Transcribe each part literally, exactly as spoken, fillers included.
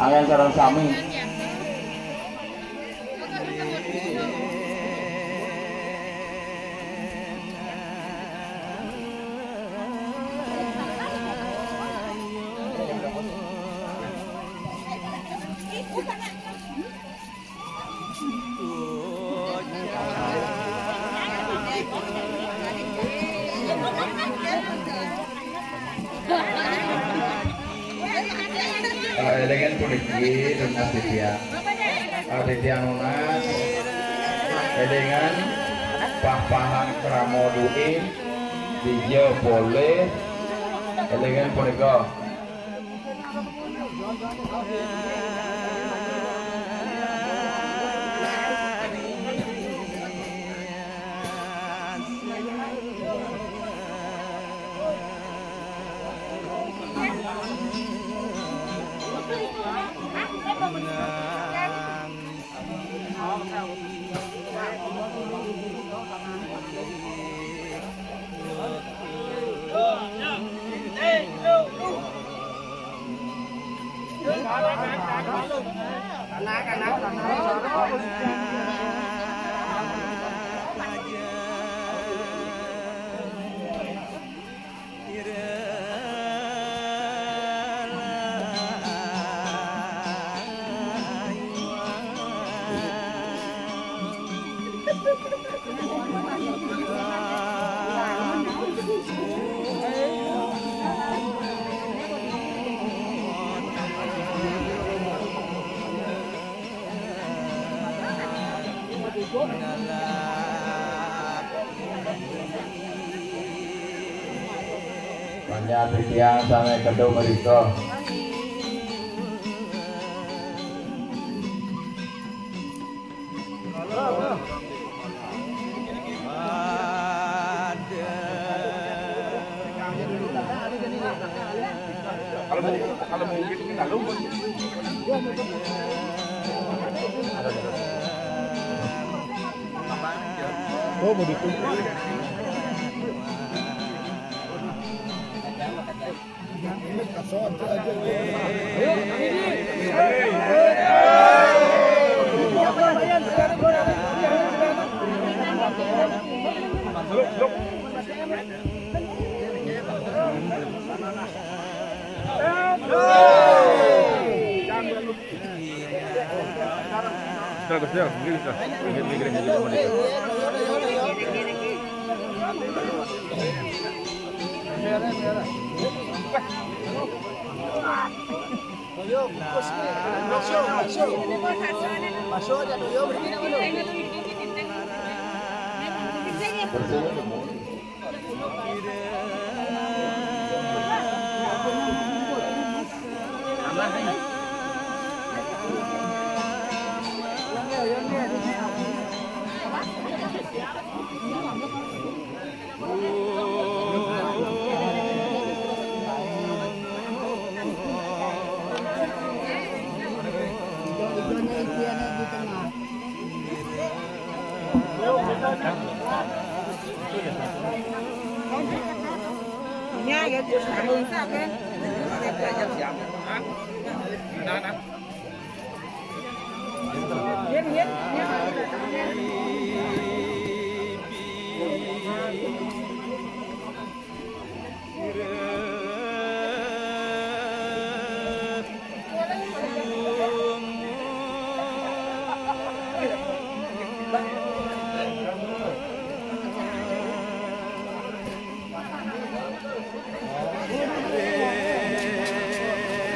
Angin sareng sami. Eh, élingan puniki, nunas titiang. Eh, titiang nunas, élingan pah-pahan krama dué, dija polih, élingan punika. Panjang titiang sané kedung mrika. Kalau mungkin, kalau mungkin kita lupa. Oh, begitu.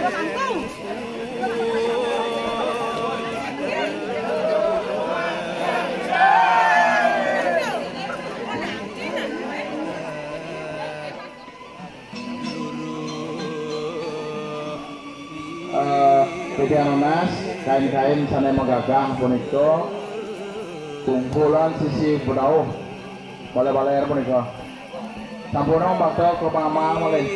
Eh, P T A Nanas, kain-kain sané magagah punika kumpulan sisi bedauh balér-balér punika. Sampun bakta ka pangamahan malih.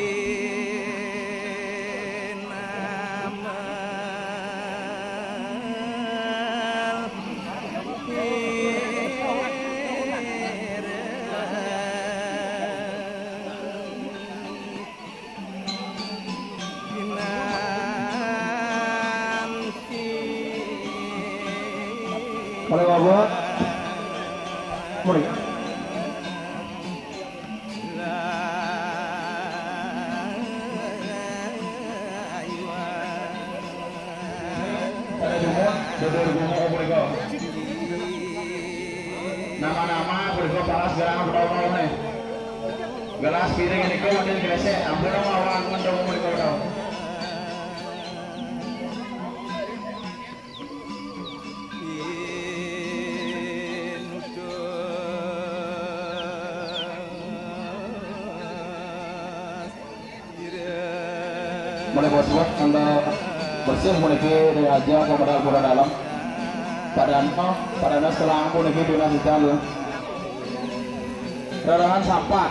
Malih wabah. Malih. Pada jumut, dudur gumuh punika. Nama-nama punika paras garang punika nih. Gelas piring nika mangkin kresek, ampun lawan mendung punika tau. Malih bos-bos, anda bersih puniki ring aja ka medal pura dalem. Padana, padana selang puniki tunas ical. Rarahan sapat.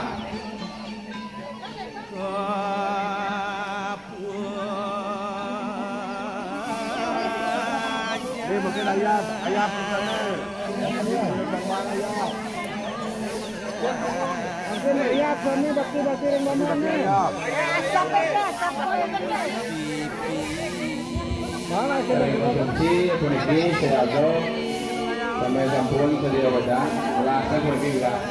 Ini mungkin ayam, ayam. Mungkin ayam, kami bakti-bakti ring bawah nih. Mana sih? Dari konsumsi puniki sedago sampai sampun sedia wedang, gelasnya puniki gelas.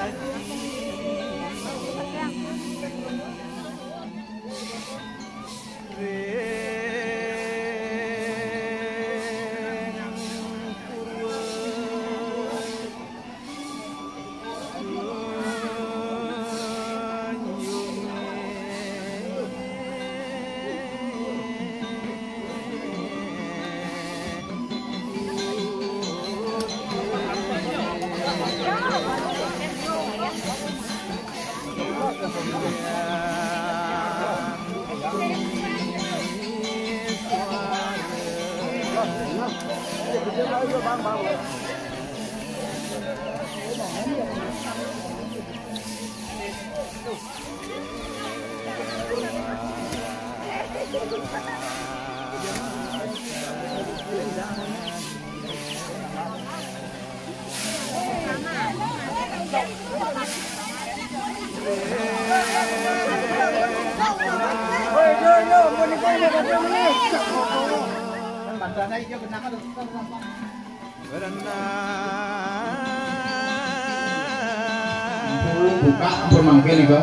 Buka ampun mangkin nika.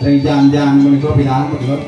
Ring jam-jam menika pinangan bener.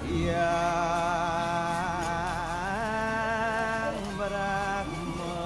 Hyang Brahma.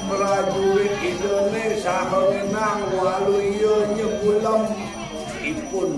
Prajurit Indonesia mengenang waluya nyebulem ipun.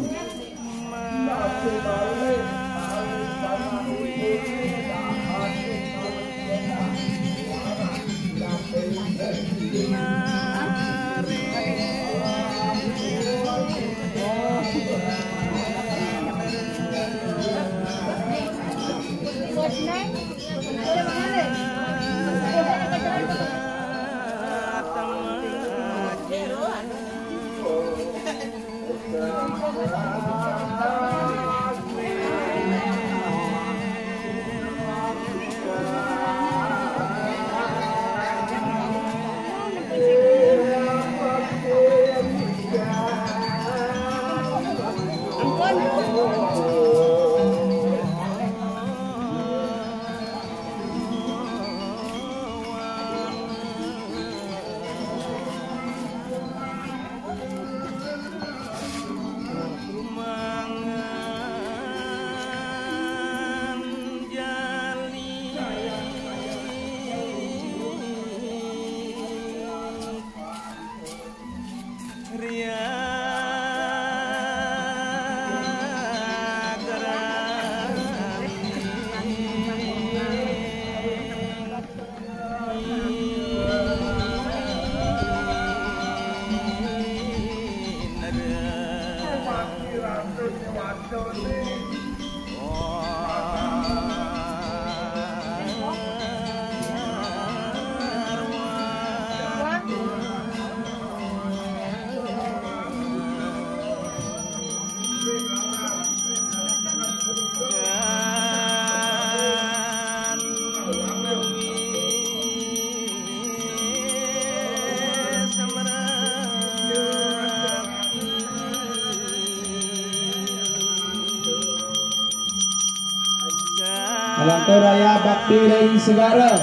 Kalantur aya bakti ring segara.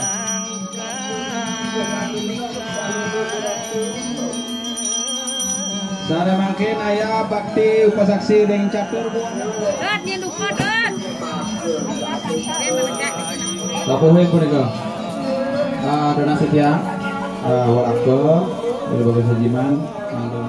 Sané mangkin aya bakti upasaksi ring catur buana. Dot, nyén lupa, Dot. Kapuhin punika. Ah, donasi tiang. Ah, waraka, dari bagian sajiman. Mangga.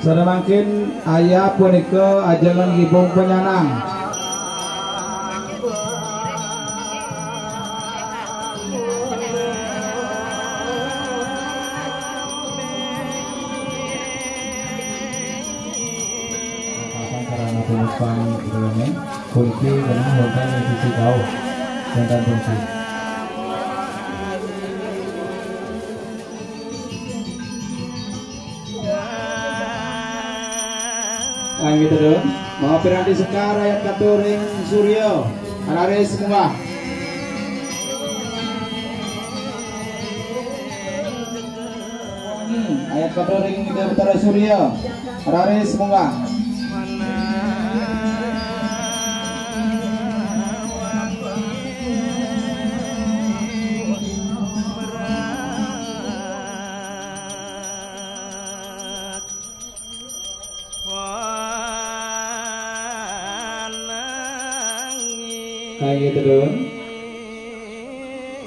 Sané mangkin aya punika ajengan Gibong Penyanang. Kapan sarana penumpang ieu puniki genah wonten ing sisi kauh. Wonten puniki. Inggih tedun, maha piranti sekar ayat katur ring Surya, raris munggah. Hmm, ayat katur ring Ida Betara Surya, raris munggah. Kaya tedun.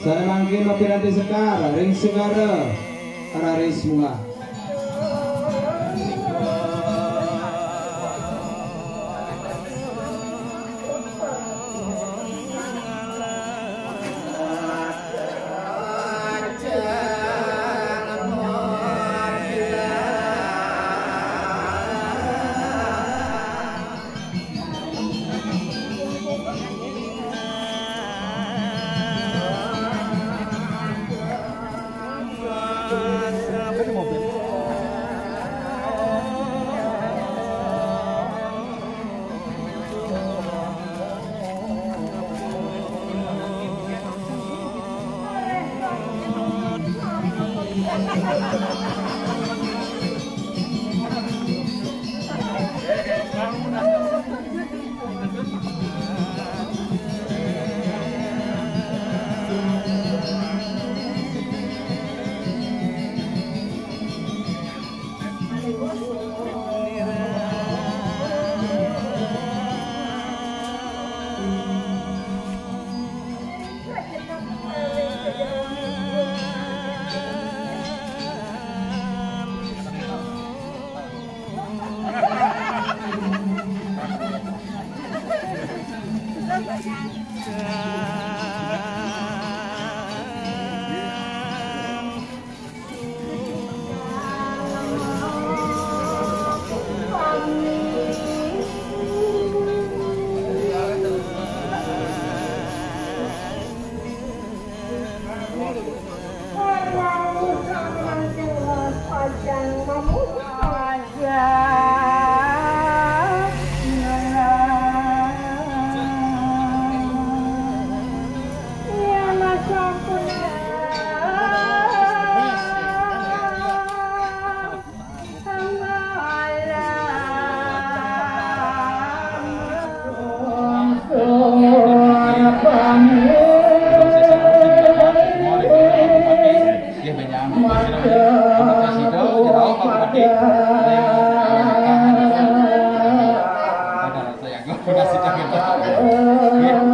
Sané mangkin mapiranti sekar ring segara raris munggah.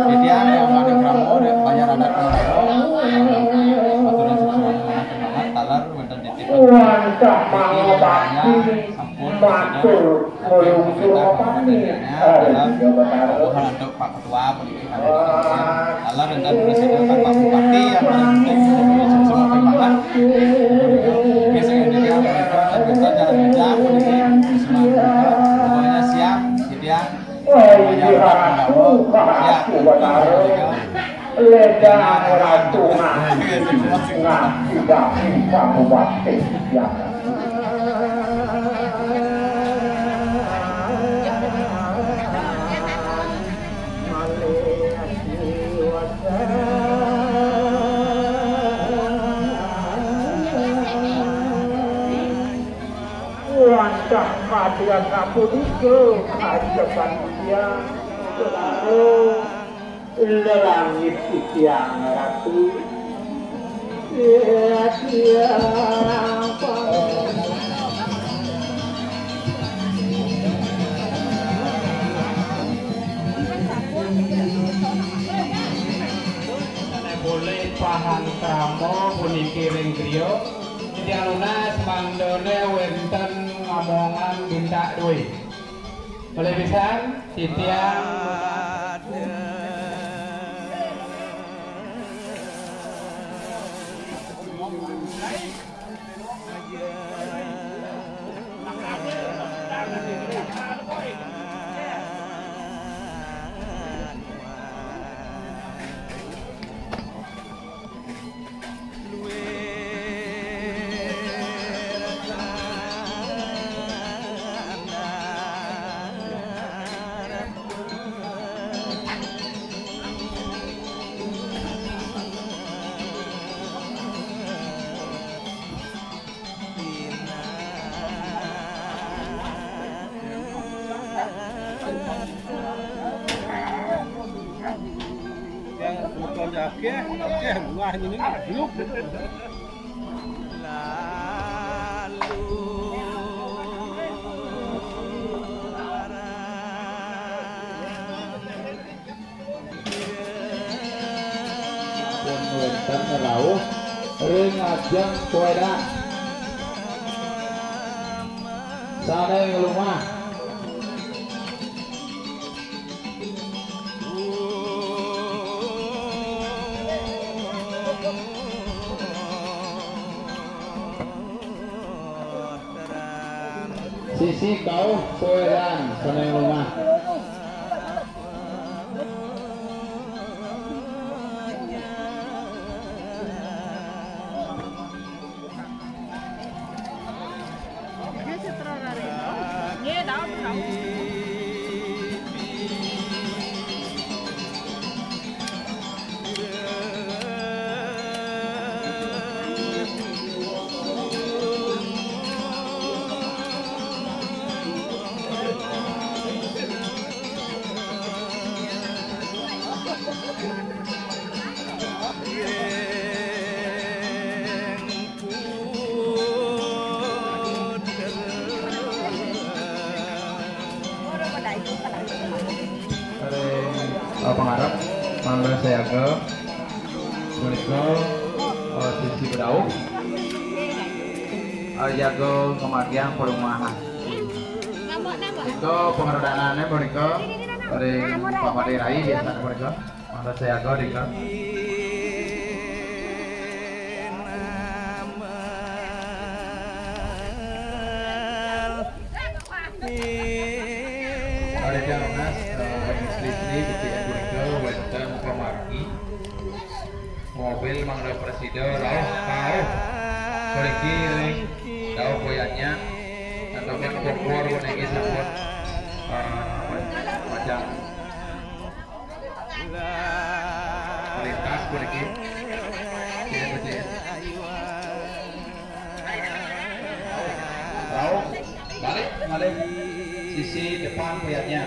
Jadi, yang mana kramo, banyak adat kramo. Aturan sukses, taler, wénten titipan. Wantah mangabakti, sampun, matur, nulung, suropani, hari Jawa Barat. Mohon untuk Pak Ketua, Pak Ketua, Pak Presiden, Pak Bupati, yang paling penting, semua perkembangan. Oke, saya kira mereka, kita jalan kerja, semuanya siap, gitu ya. Wah, ini ratu, ratu, ratu, ratu, ledang ratu ngaji, ngaji, ngaji, Pak Bupati, ya. Wantah matur sapunika, kajepan titiang, saudara, lelangit titiang, Ratu. Ya, titiang, Polih pahan krama puniki ring griya. Titiang nunas mangdane wenten ngamongan bintak due. Malih pisan, titiang Pun wénten rauh ring ajeng kuédan. Sané nglumah. Sisi kauh kuédan sané nglumah. Ring, eh, pangarep, mangda sayaga, punika, eh, sisi bedauh, eh, jaga ngamargiang parumahan. Punika pangredanané punika ring Pak Madé Rai biasane punika. Mangda sayaga, Dika. Pada nunas, eh, istri-istri, ketika punika wénten pamargi. Mobil mangda prasida rauh, rauh. Mriki ring dauh boyanya. Antuk yang kompor puniki sampun, eh, macam melintas puniki. Rauh, balik malih sisi depan boyanya.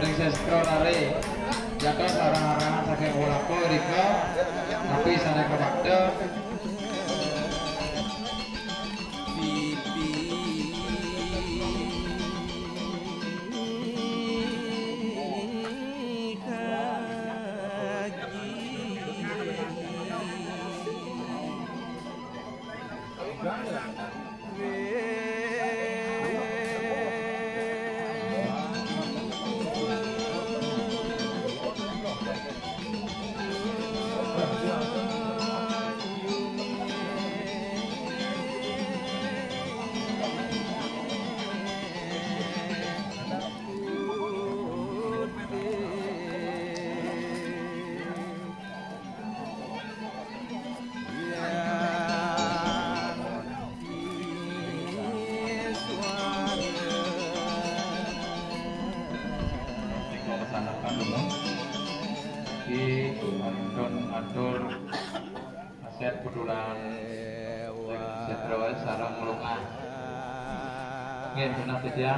Sestra lare, jatuh sarang-arangan saking Polako rika, tapi sané kabakta. Di Anton atur aset putulan Setro sareng Lungah. Nggih, bener, Setia.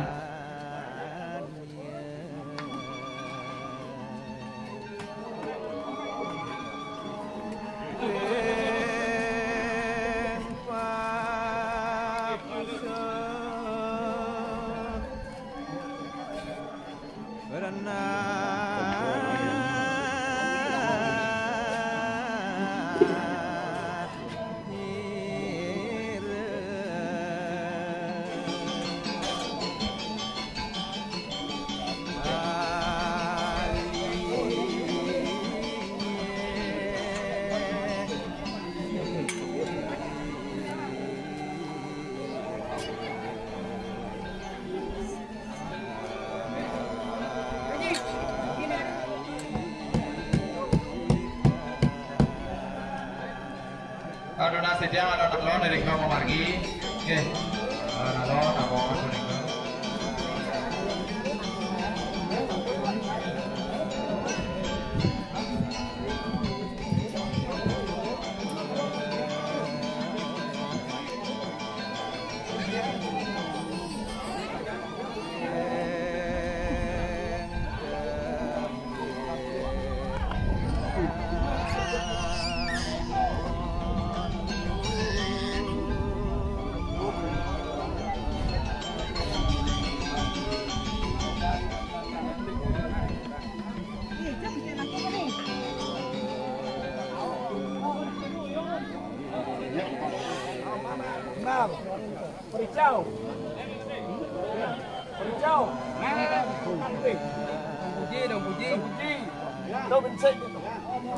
Aduh, nah, Setia alon-alon dari kau memargi. Nggih. Alon-alon, apa maksudnya? Pericau. Pericau. Puji dong, puji. Puji. Kau bencik.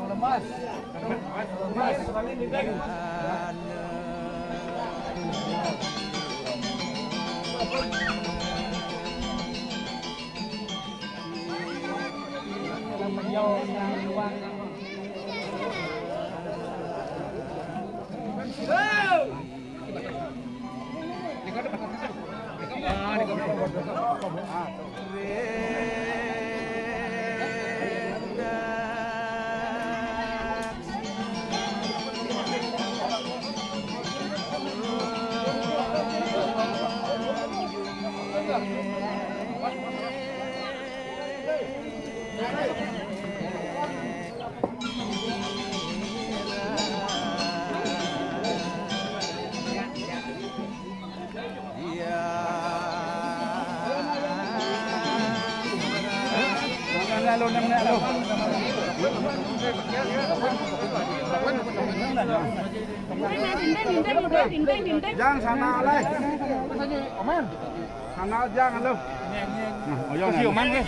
Lemas. Lemas. Jangan sana, Alai. Sana jangan lu. Nah, oh, iya, Oman, eh.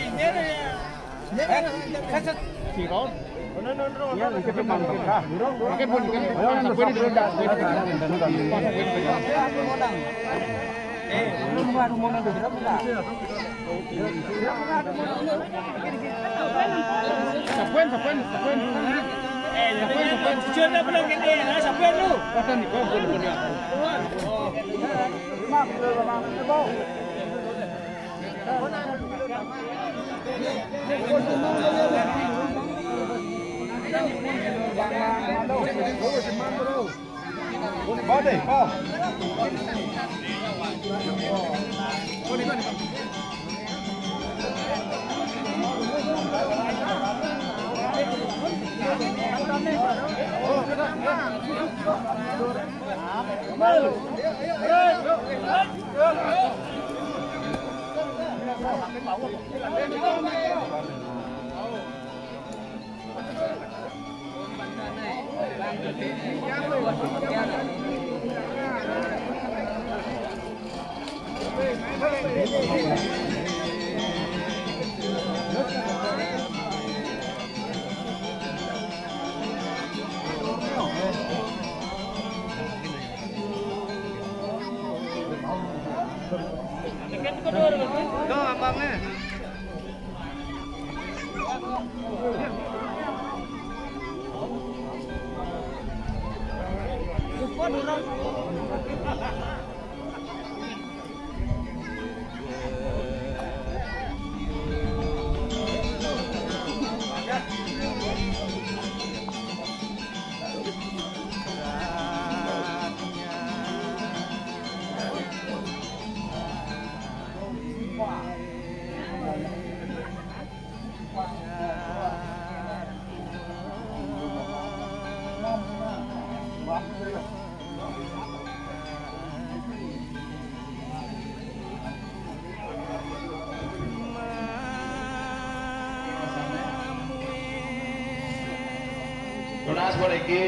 Tunas puniki,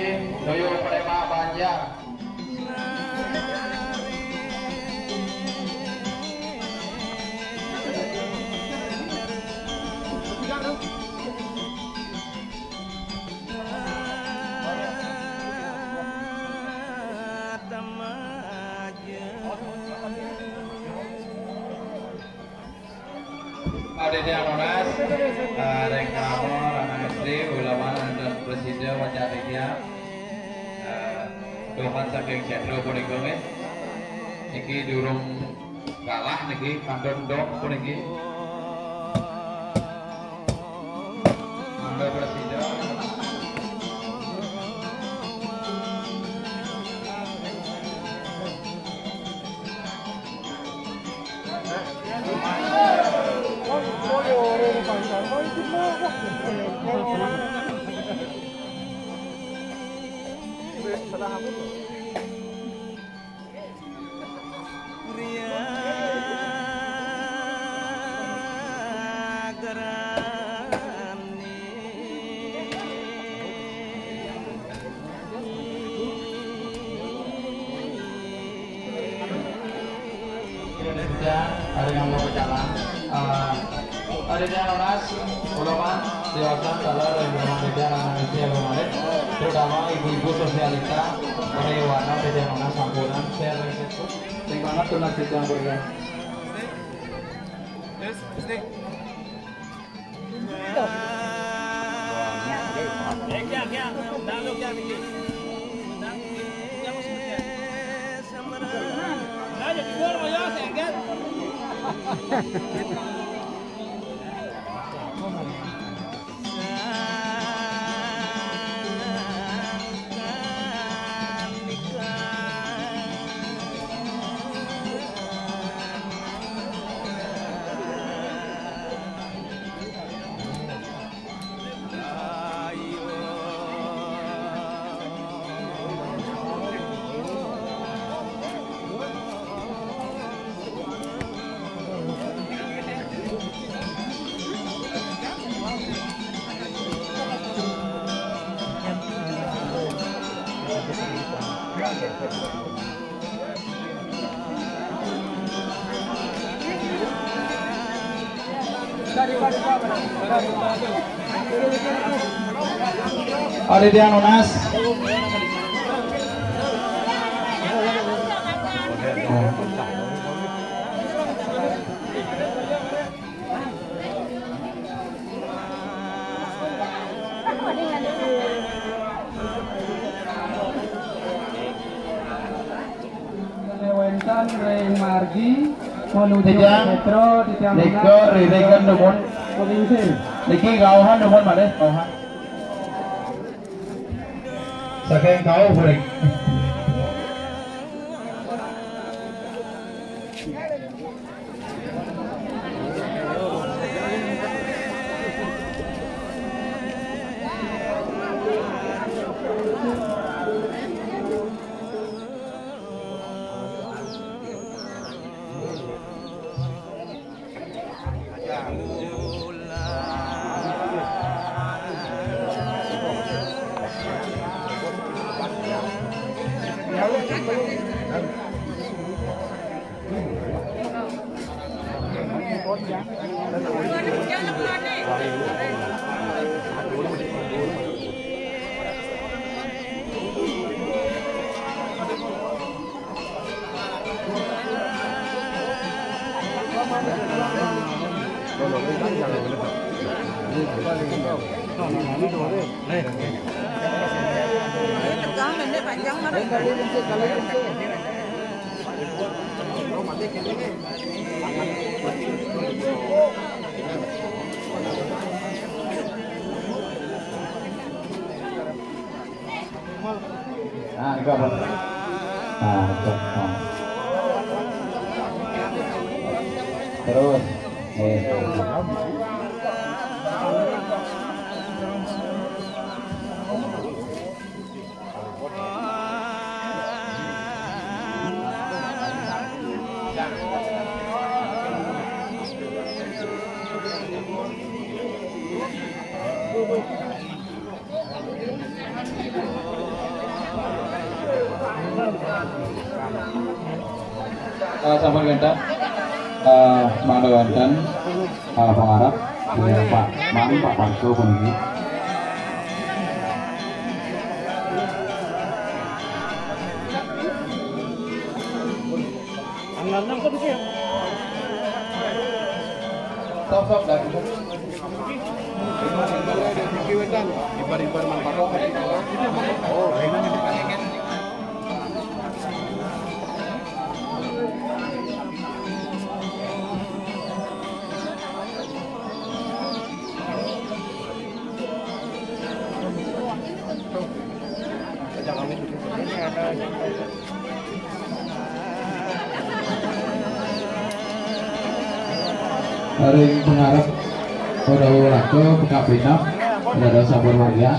Doyo Prema Banjar. Aditya Monas, eh, ring krama, anak istri, ulama, dan presida, wajah Aditya. Eh, Doman saking Cetro punika nggih. Niki durung kalah niki, kantun dok puniki. Mangga presida. Hari yang mau berjalan, eh, hari yang lunas, ulama, dewasa, salah, yang belum ada, anak-anak, yang belum ada, terutama ibu-ibu sosialita, para ibu anak, yang lunas, sampunan, share, sing banget tuh nasi yang berjalan. Aditya Nunas. Wénten ring margi menuju Titiang, Petro, titiang nika riringan dumun. Pengingsir. Niki kauhan dumun malih, kauhan. Saking kauh buring. Tegang, pendek, panjang, mana? Nah, ini apa? Nah, cek. Nah. Terus, eh. Eh, sampun wénten, eh, mangda wénten, eh, pangarep, eh, Pak Man, Pak Pansu puniki. Sop, sop, daging. Ibar-ibar man patok. Oh, Ring pangarep Kodawa Raka, pekapinep, dados sampun warya.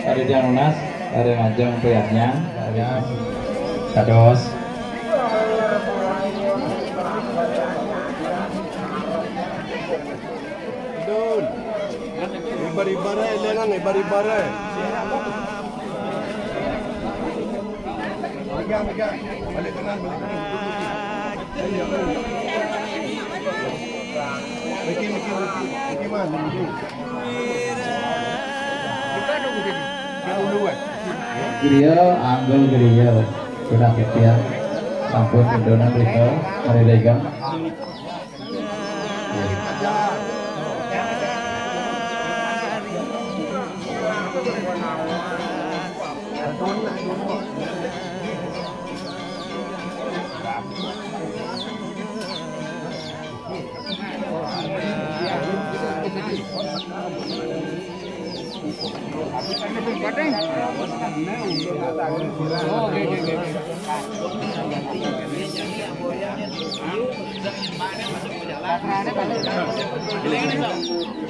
Panitia nunas, pada ngajeng priyatnyan. Dados. Dun. Ibar-ibar ae, Lenan, ibar-ibar ae. Megang, megang. Balik kanan, balik kanan. Miki, Miki, Miki. Miki man, Miki. Buka dong, Miki. Dia dulu, kan? Griya, anggul griya. Sudah ketiak. Sampun tendonan rika, hari legang.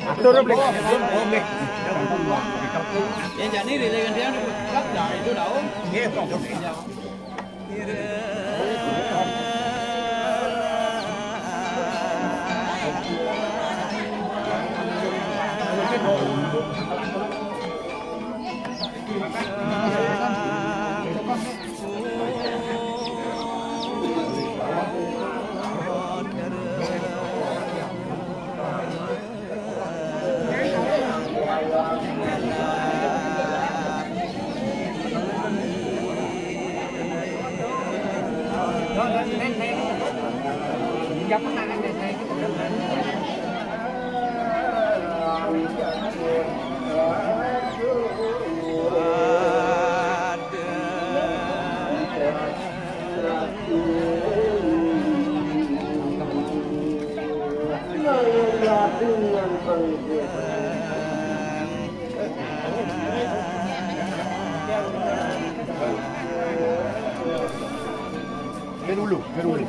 Atur, Blik. Yang jani di legan dia, itu daun. Nggih, Pak. Ke dulu, ke dulu.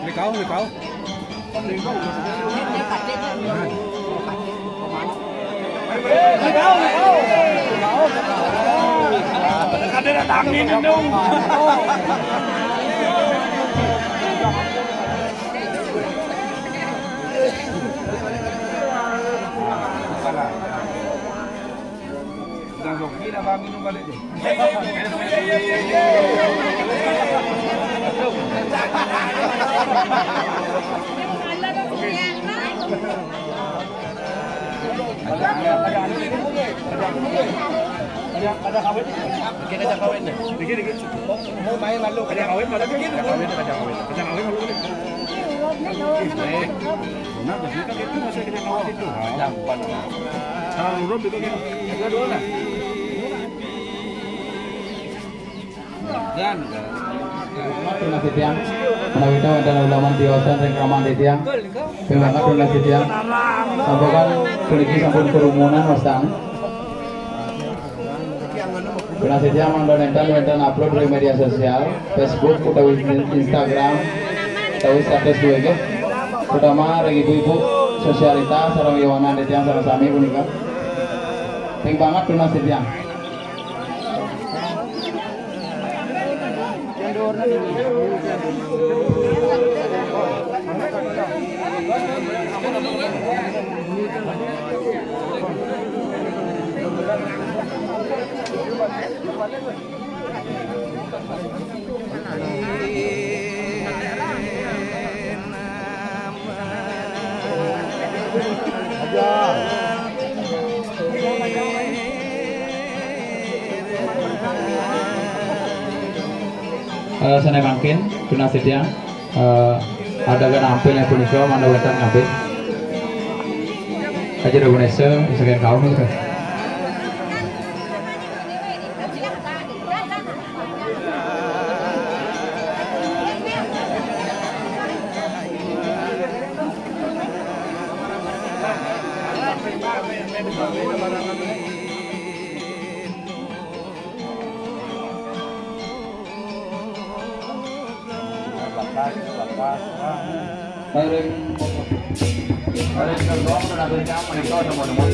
Likau, likau. Ada angin dong. Langsung, ini apa minum balik tuh? Ada, ada, ada, ada kawin. Ada, ada kawin. Dikit, dikit. Mau, mau main malu. Ada kawin, ada kawin. Ada kawin, ada kawin. Ada kawin, ada kawin. Nah, kita itu masih ada kawin itu. Gampang. Kalau urut itu kan kita dua lah. Dan Terima titiang, menawi wonten ulama tiosan ring kamang titiang. Ping banget terima titiang. Sampun kan puniki sampun kerumunan wastane. Terima titiang mangda nenten wonten upload ring media sosial, Facebook utawi Instagram, utawi status W G, terutama ring ibu-ibu sosialita sareng yowanan titiang sareng sami punika. Ping banget terima titiang. Eh, sané mangkin, tunas titiang, eh, ada kena ampil yang punika, mana wetan ngabis. Aja udah Vanessa, misalkan kaum itu. Ring, ring gerbong menawi titiang menika teman-teman.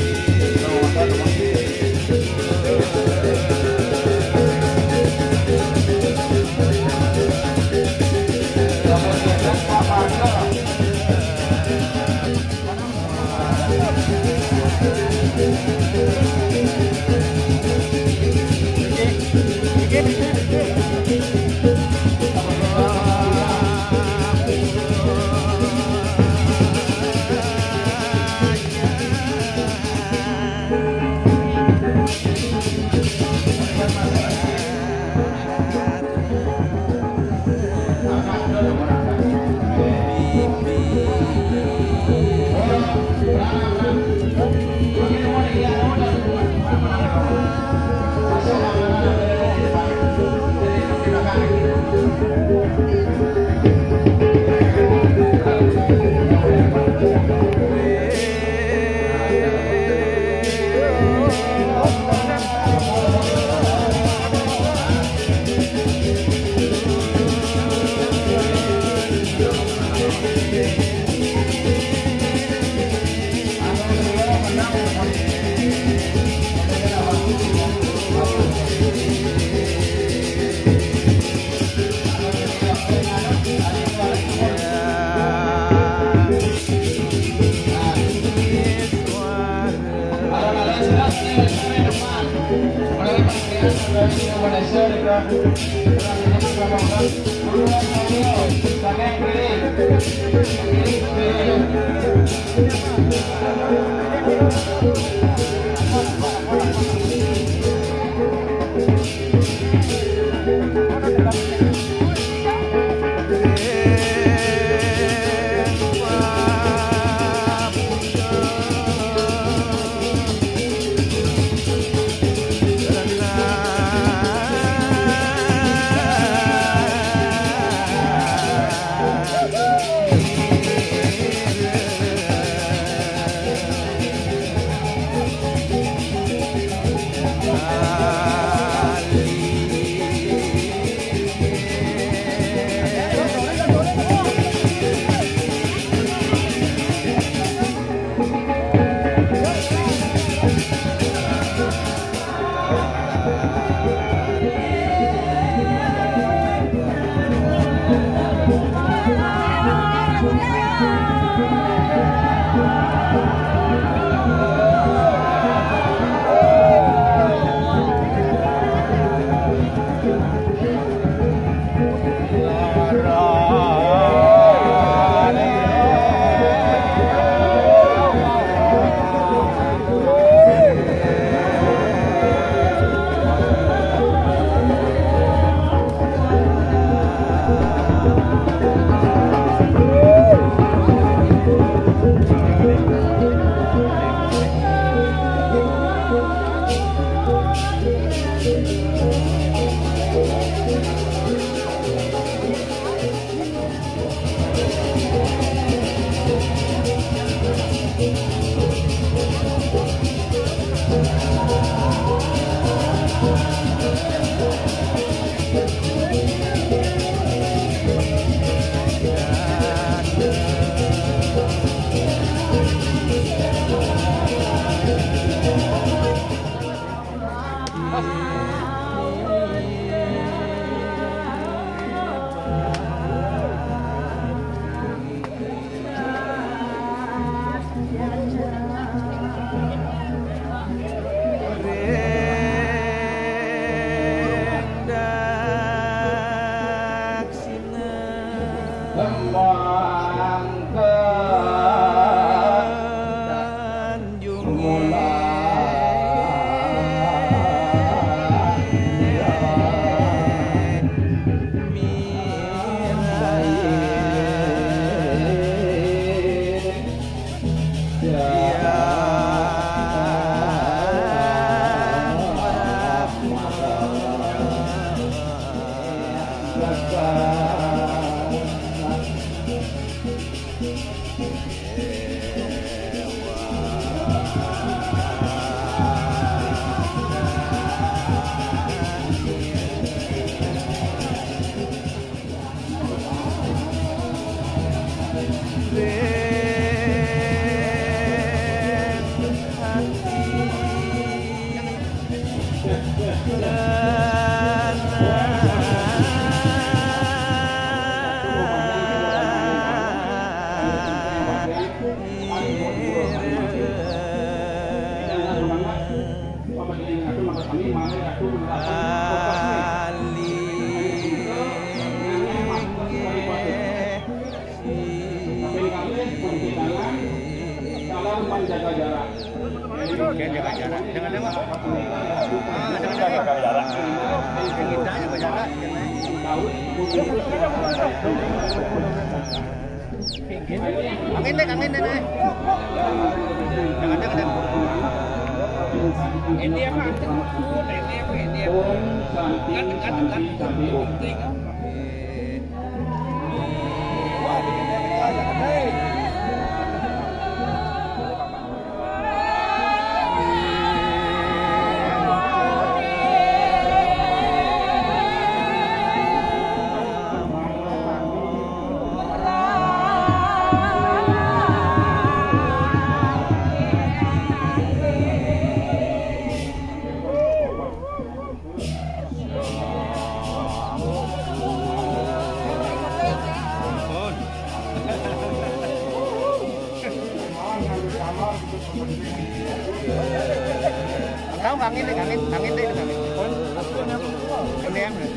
Salam menjaga jarak. Oke, jaga jarak. Jangan lewat. Ah, jangan lewat. Jaga jarak. Kita jaga jarak. Angin deh, angin deh, deh. Jangan, jangan, jangan. Ini apa? Ini apa? Ini apa? Dekat, dekat, dekat. Tahu kangin deh, kangin, kangin deh, kangin. Beratnya.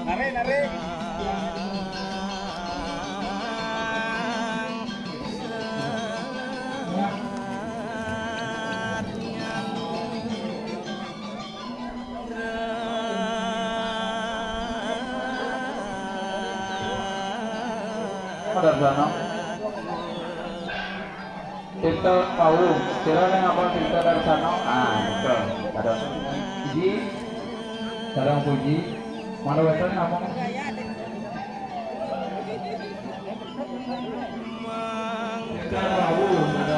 Nari, nari. Pada sana. Kita tahu, kira yang apa cerita dari sana? Ah, itu. Ada. Puji. Sareng puji. Mana weton apa? Kita tahu, ada.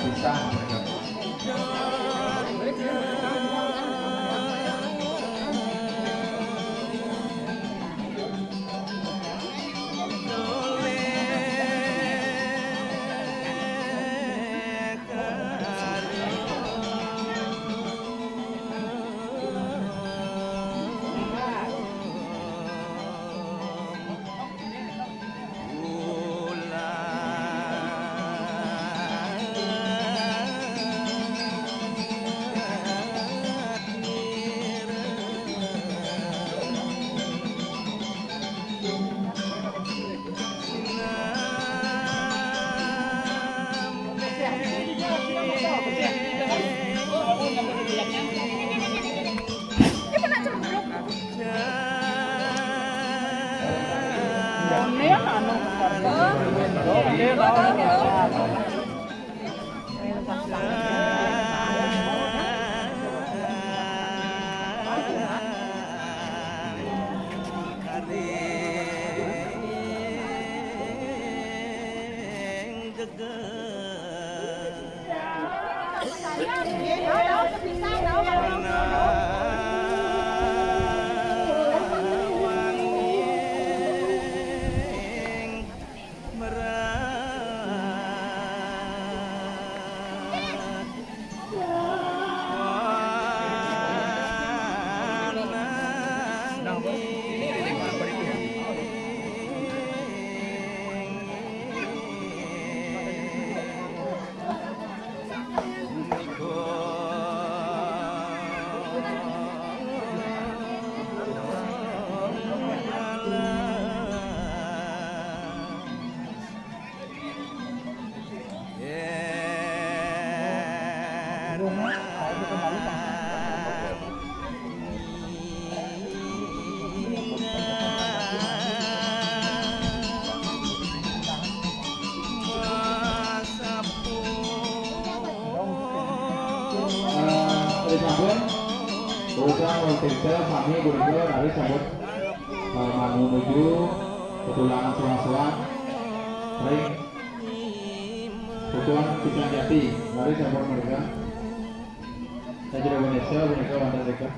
Bisa. Sampun, udah mau cerita, kami berdua dari sambut, eh, manuju petulangan soang-soang ring Petuan Pisang Jati, dari sambut mereka. Saya tidak punya siapa, mereka, mereka.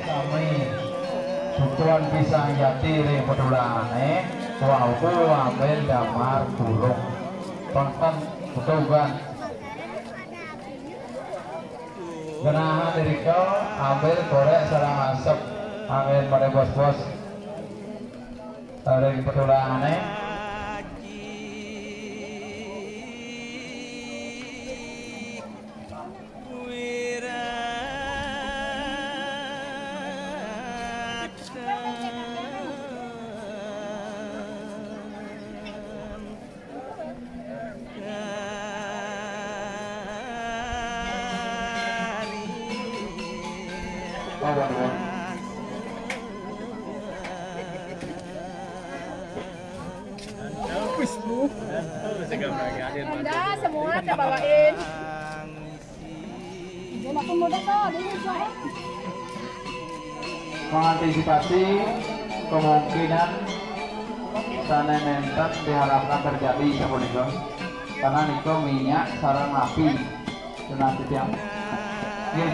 Sami Petuan Pisang Jati ring petulangane, wau ambil damar burung. Penten, betul kan? Genah irika ambil korek sareng asep, anggen pada bos-bos ring petulangane. Anda semua saya bawain. Mengantisipasi kemungkinan sane nenten diharapkan terjadi sapunika. Karena nika minyak sareng api. Tenang, titiang. Nggih.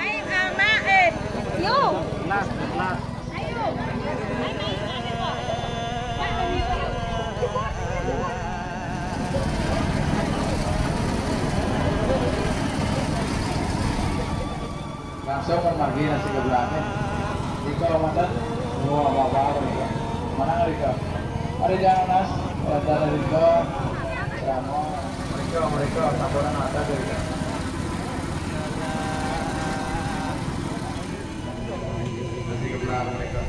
Ayo, Ama, eh. Yo. Nah, nah. Langsung memargi nasi geblaknya. Rika Ramadan, dua bapak Rika. Mana Rika? Ada jangan nas, ada Rika. Sama Rika, Rika, sampuran ada Rika. Nasi geblak Rika.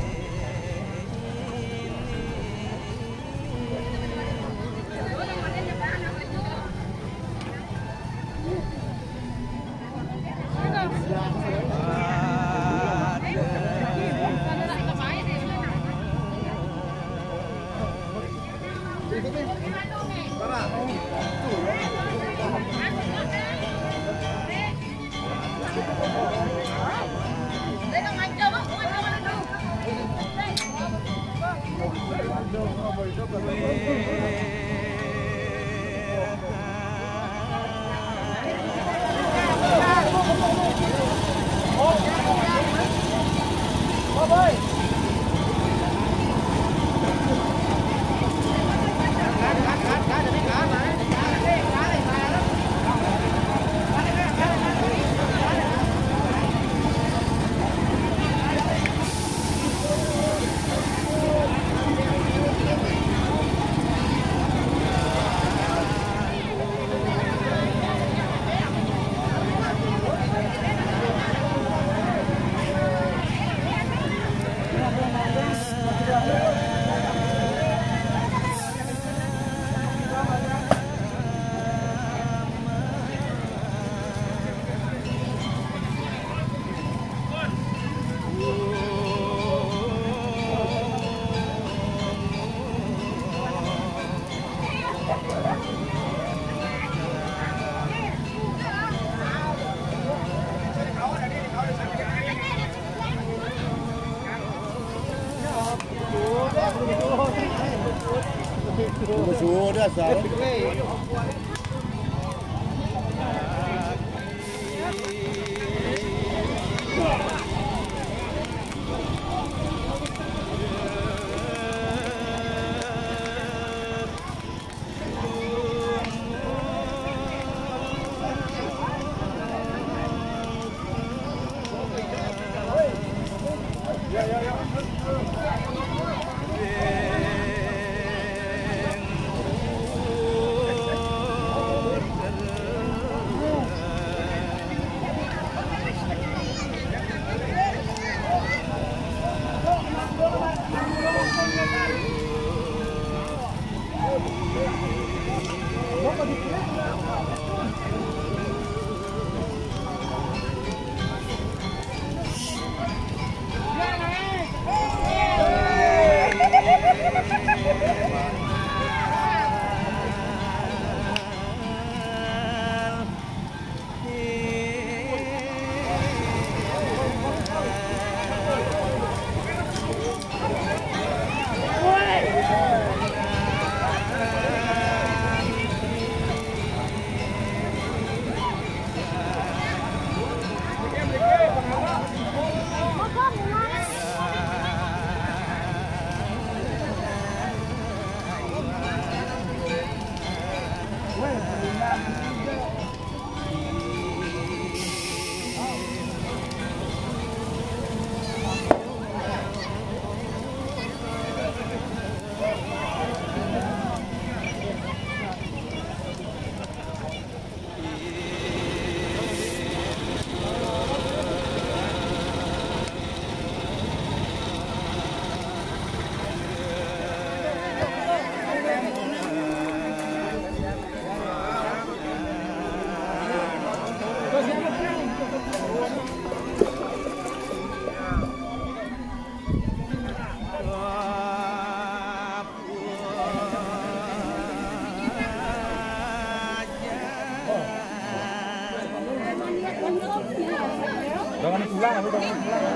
Jangan pulang, aku jangan pulang.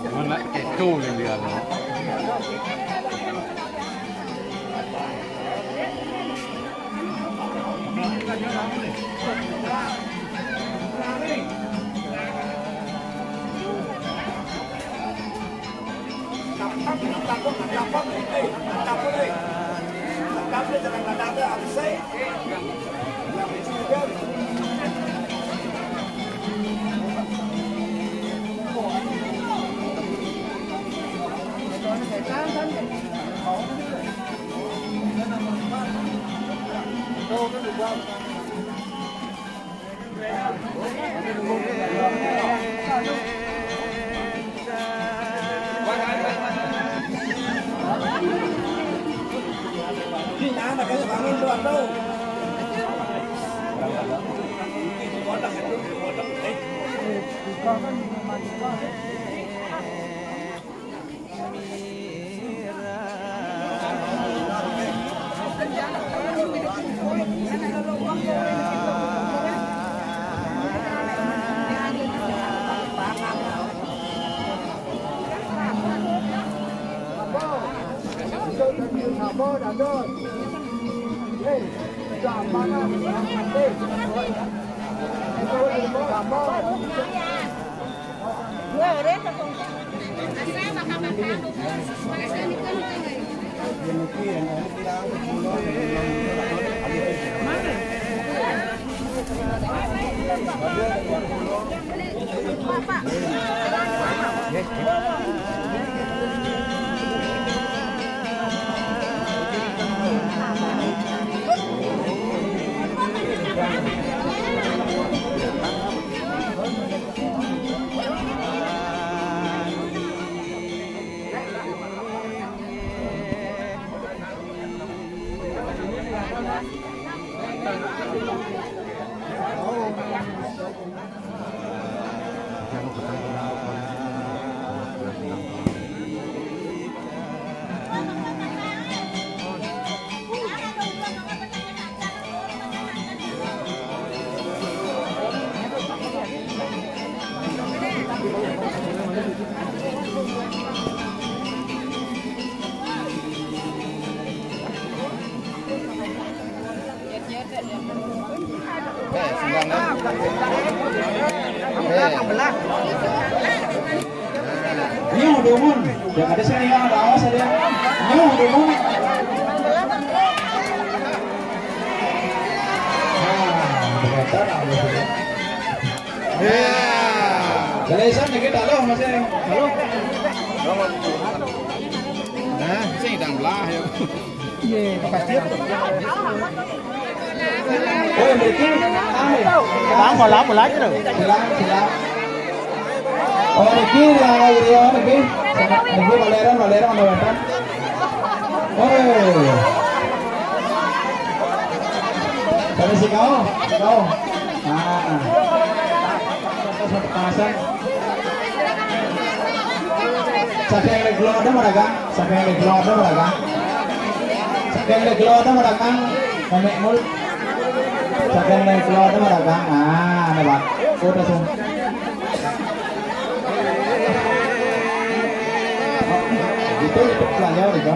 Mana keco ni dia, no? Nyo, dumun. Yang ada sini, yang ada, awas ada. Nyo, dumun. Nah, ternyata, nah, betul. Ya. Kalau Isan dikit, halo, masih. Halo. Nah, sini dang belah, ya. Iya, pasti. Oh, Ricky, hai. Bang, bola, bola aja tuh. Silang, silang. Oh, Ricky, ya, ya, Ricky. Ricky, Valera, Valera, Valera. Oh. Dari si kau, kau. Ah. Pasang. Sakeng leglo ada maragang, sakeng leglo ada maragang. Sakeng leglo ada maragang, Memek Mul. Sakeng leglo ada maragang. Ah, ada, Pak. Udah, sung. Itu, itu pelajau, itu.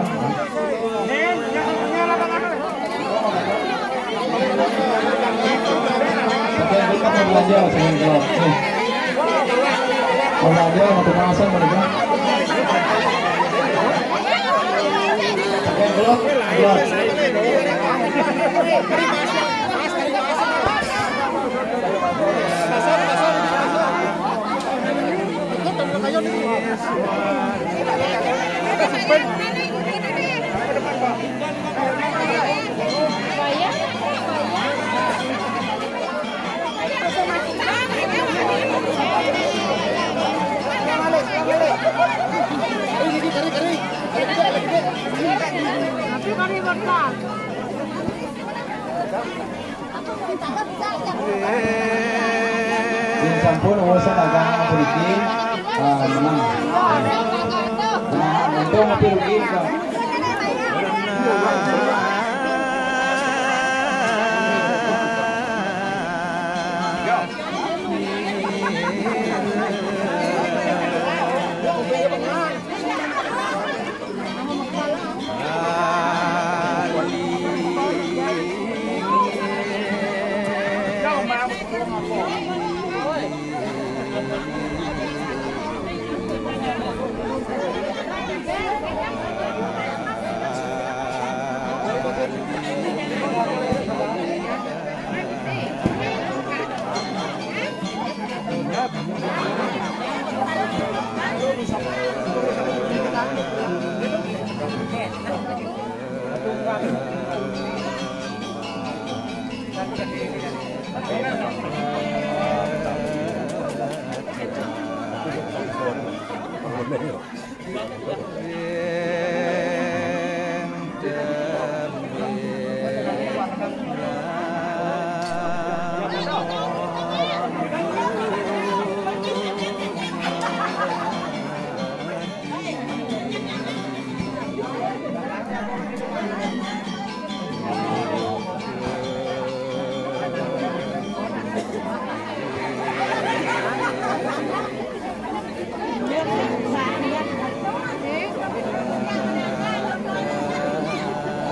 Oke, kita mau belajar sama yang jawab. Nih. Mau belajar, mau tukang asam, mau tukang. Oke, belum? Belum. Yang sampun urusan agama politik, ah, menang. Nah, untung tapi rugi, Pak.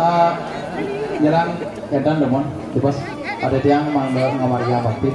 Ah, nyerang edan, Domon, bebas. Ada tiang mangga ngamargiang bakti.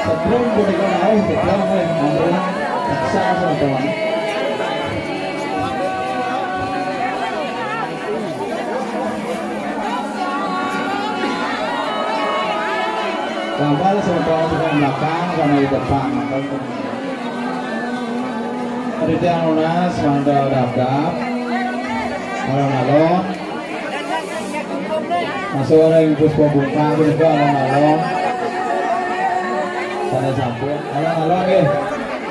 Sebelum punika malih, sebelum malih, ampun, peksa semeton. Gambar semeton di belakang sama di depan. Panitia nunas mangda dapdap. Alon-alon. Masuk ring puspa bungkah punika alon-alon. Sané sampun. Alon-alon nggih.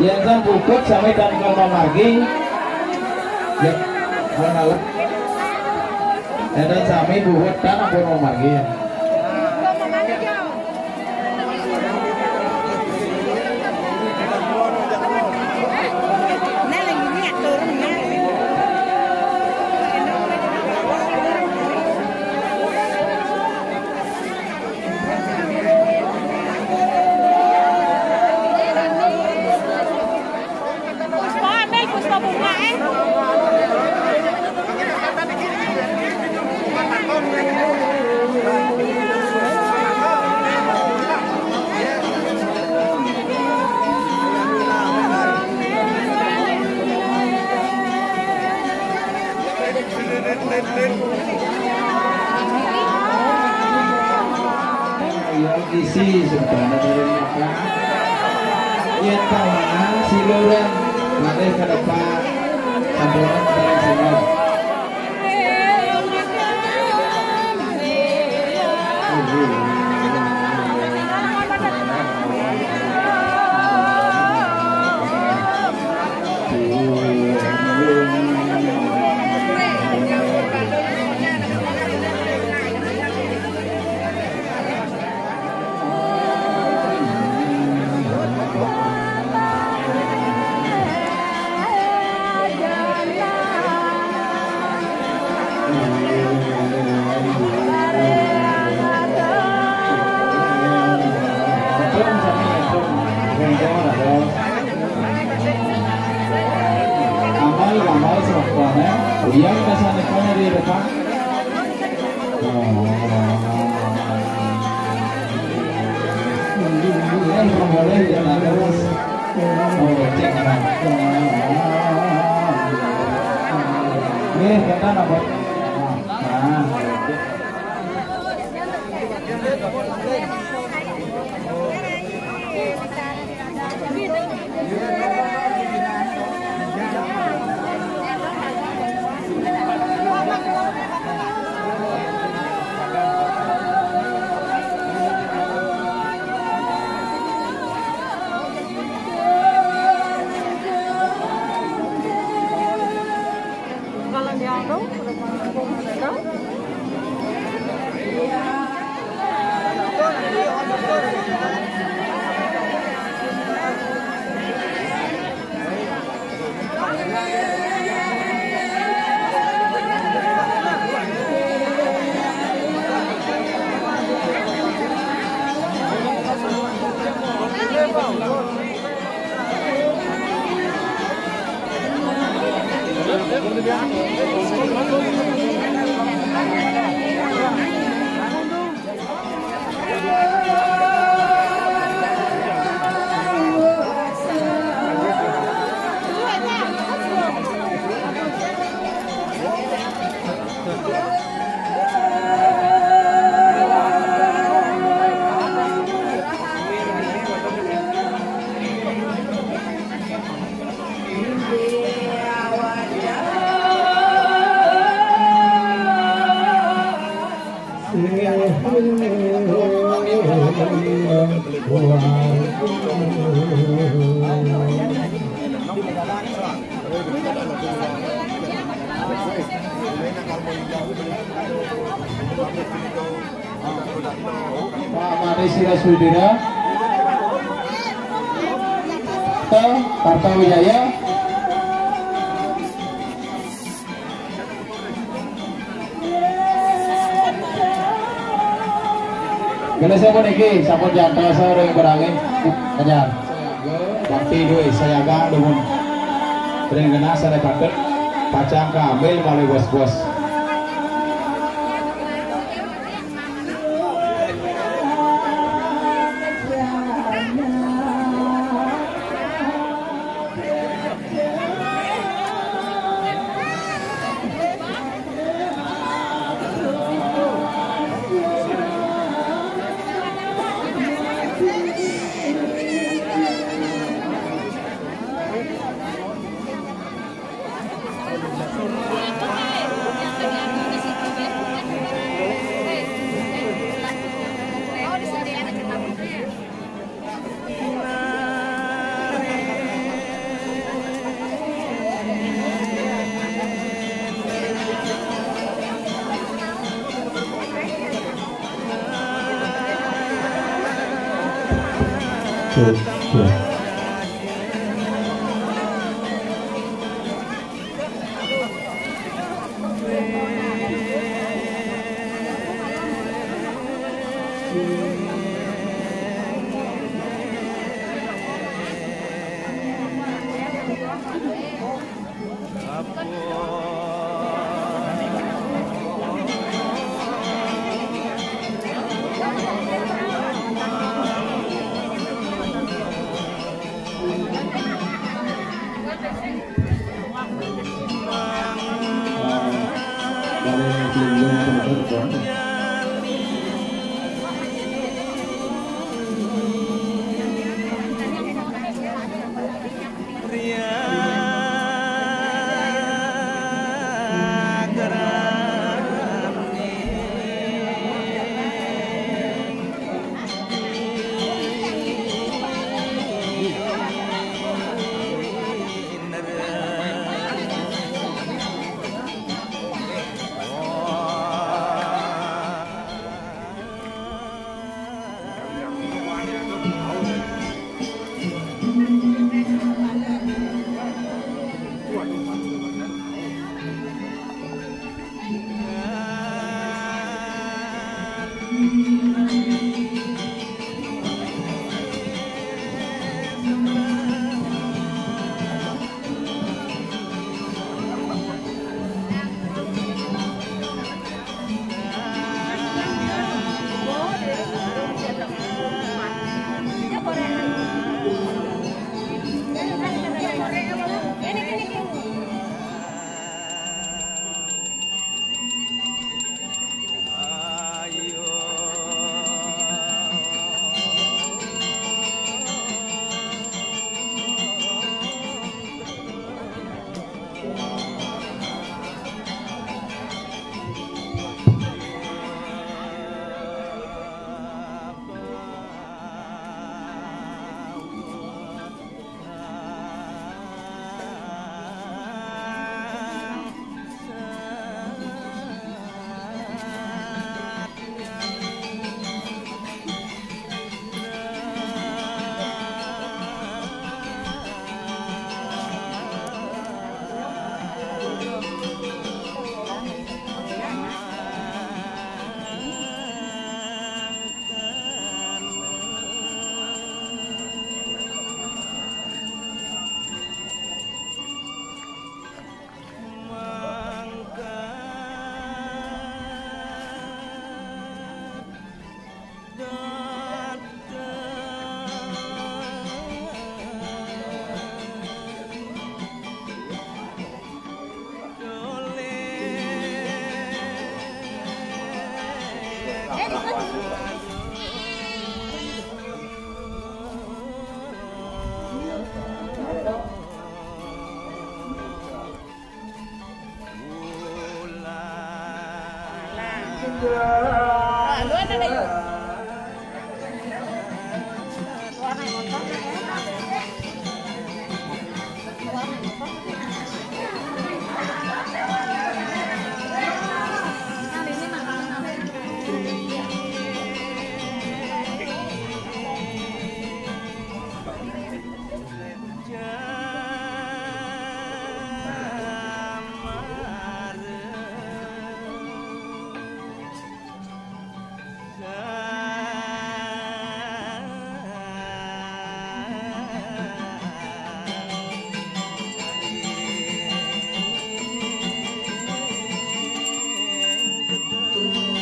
Yén sampun puput sami tan ka mamargi. Ya, alon-alon. Yén sami puput tan ampun mamargi. Puspa, ambil puspa bunga, eh. Sebenarnya dari Mekah. Yén pamangan, silaturahmi malih ka depan. Sampunang dari sini. Amal, amal, selakuannya. Yang kasar depannya di depan. Pak Made Sirasudira, Karta Wijaya. Kala sampun niki, sampun jantos ring berangin. Kenyar. Bakti duwe sayaga dumun. Ring genah sane patut pacang kaambil malih bos-bos.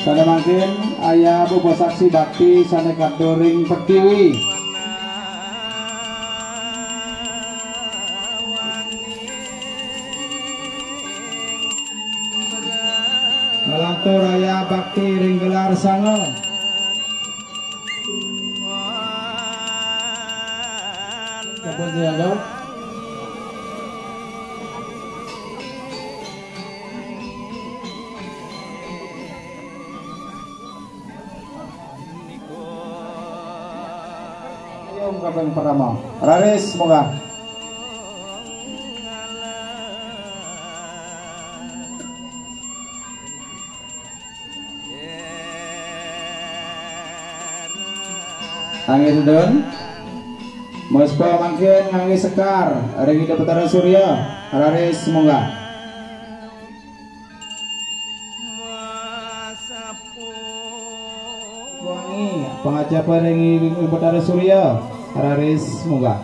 Sané mangkin aya bubuh saksi bakti sané katur ring Pertiwi. Nglantur aya bakti ring gelar sanga. Sampun siaga. Om kaping pertama. Raris munggah. Inggih, sedulur. Muspa mangkin nganggé sekar ring Ida Betara Surya, raris munggah. Wangi, pangajap ring Ida Betara Surya, raris munggah.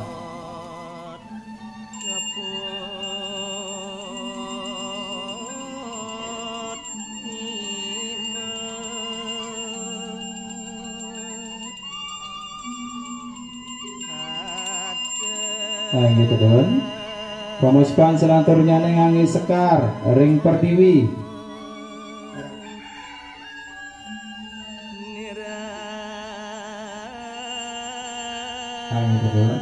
Inggih, sedulur. Pamuspan salanturnyané nganggé sekar ring Pertiwi. Ayo, betul.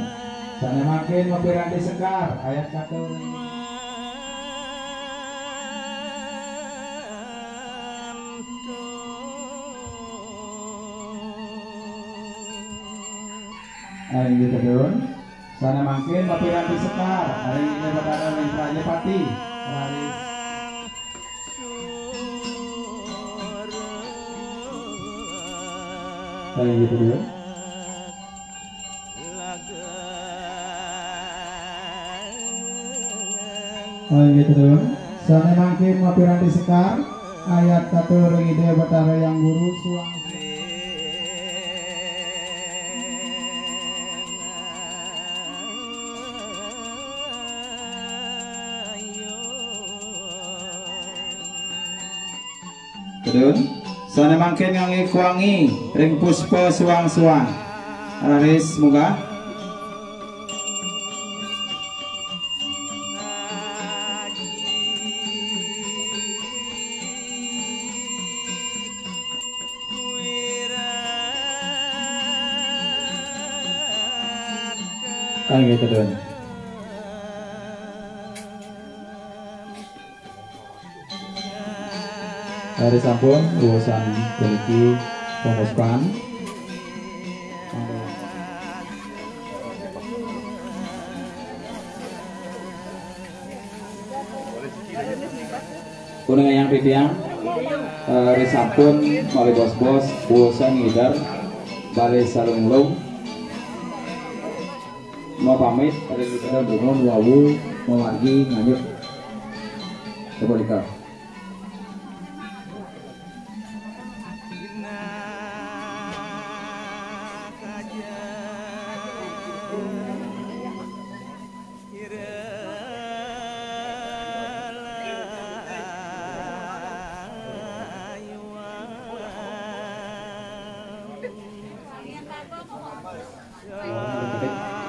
Sané mangkin mapiranti sekar, ayat katur. Ayo, betul. Sané mangkin mapiranti sekar, ring Ida Betara Prajapati. Raris. Ayo, betul. Ayo, betul. Sané mangkin mapiranti sekar, ayat katur ring Ida Betara Hyang Guru suang. Kedun, sané mangkin nganggé kuangi ring puspa suang-suang. Raris munggah. Inggih, kedun. Raris sampun, urusan puniki pamuspan. Kuning ayang titiang, eh, raris sampun malih bos-bos, urusan ngidar, balé salunglung. Mapamit, ring kita dunung wau, mamargi nganjuk. Coba dikal.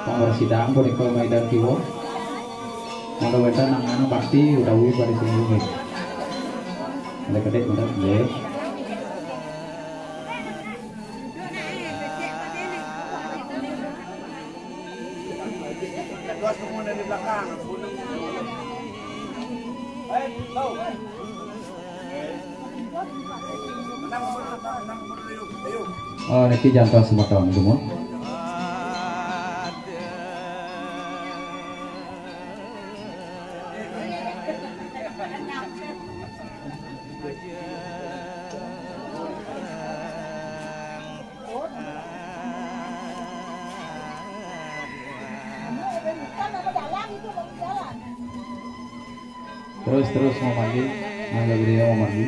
Pangwara sidang punika maidang kiwa. Mangda wénten nang anu bakti utawi pada singgung. Ada kedek, bentar, nggih. Oh, niki jantos semeton, dumun. Terus, terus mau mandi, mangga griya mau mandi.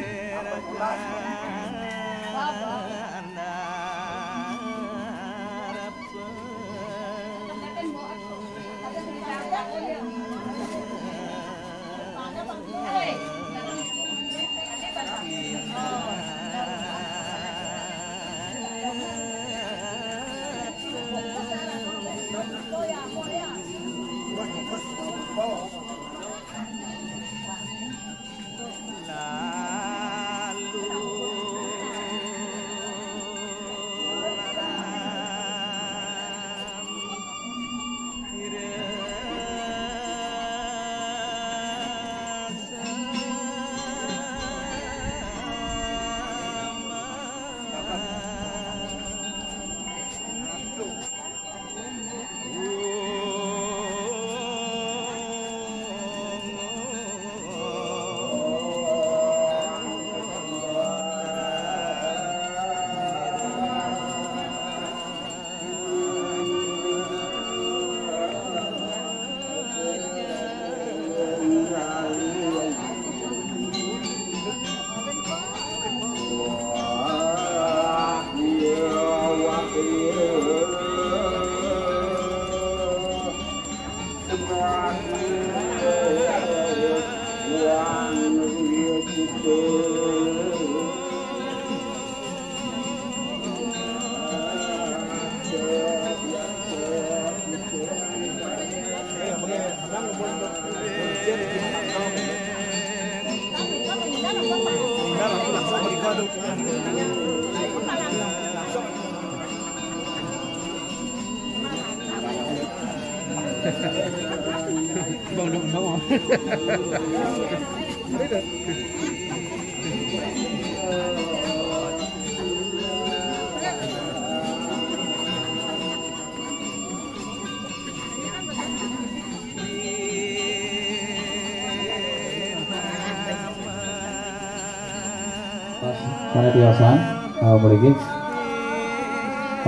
Pas pada tiosan, oh, mriki.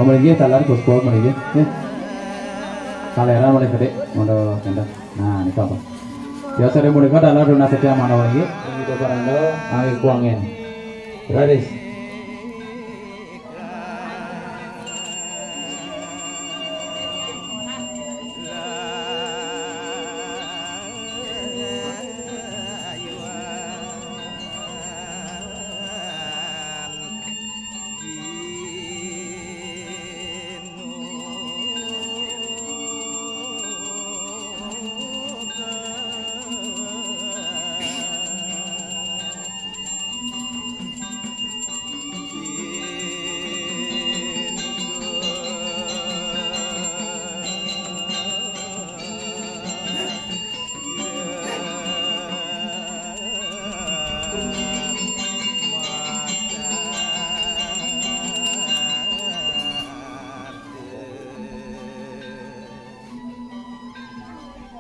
Oh, mriki taler Gus Pol mriki. Nggih. Kalera malih gedhe, monggo kendhek. Nah, nika apa? Tiosane punika taler Duna Setia manawa nggih. Ida Paranda, angin kuangen. Raris.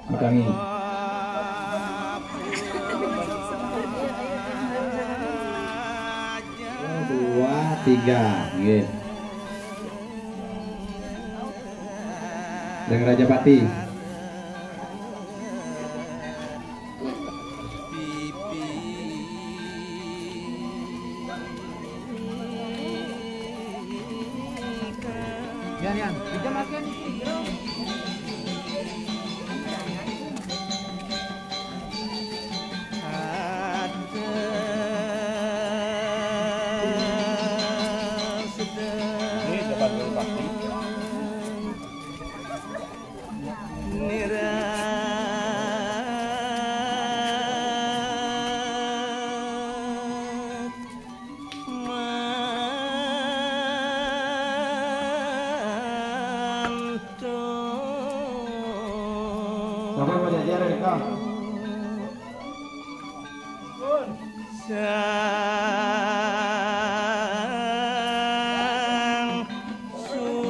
Mekangi. Dua, tiga, nggih. Dengan Raja Pati. Yan, yan. Diyan, Mas, yan. Ini dapat dulu pasti. Sabar, Pak Jajar, ya, Kak. Sang Surya.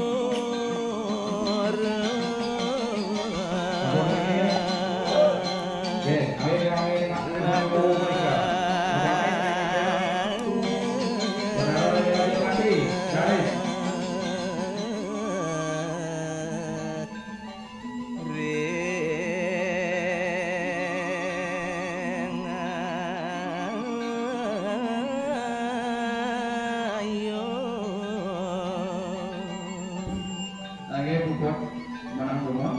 Oke, ayo, ayo, ayo, ayo, ayo, ayo. Saudara lagi mati, guys. Lagi buat menang rumah.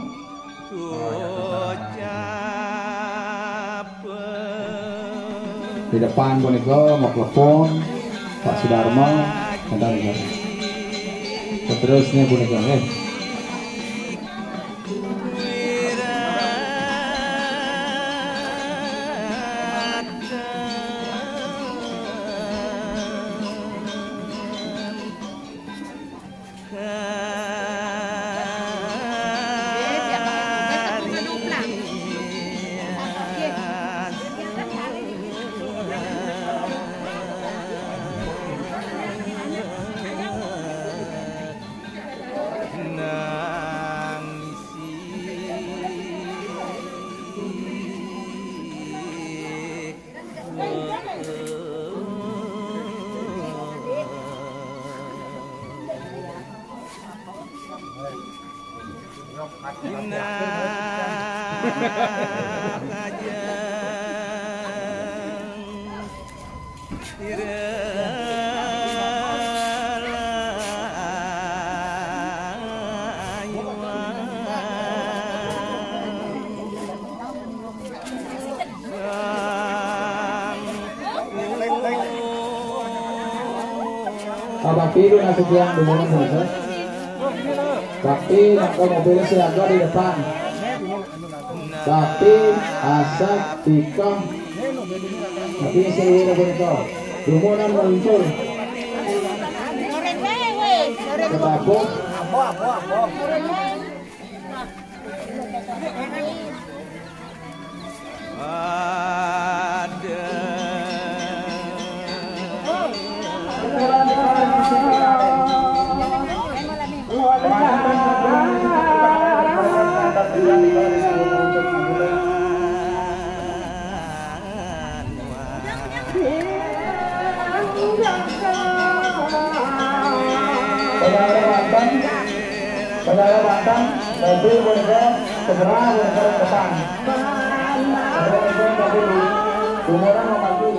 Di depan punika mau klepon Pak Sudarma, sebentar, sebentar. Seterusnya punika, nggih. Abang Piru nasi tiang dulu, Bang. Tapi nak mobil siaga di depan. Tapi asap tikam. Tapi seluruh bentuk. Dumunan muncul. Ketapuk. Saudara Banten, saudara Banten, mobil warga segera warga depan. Saudara Banten, mobil dulu. Umuran mau maju.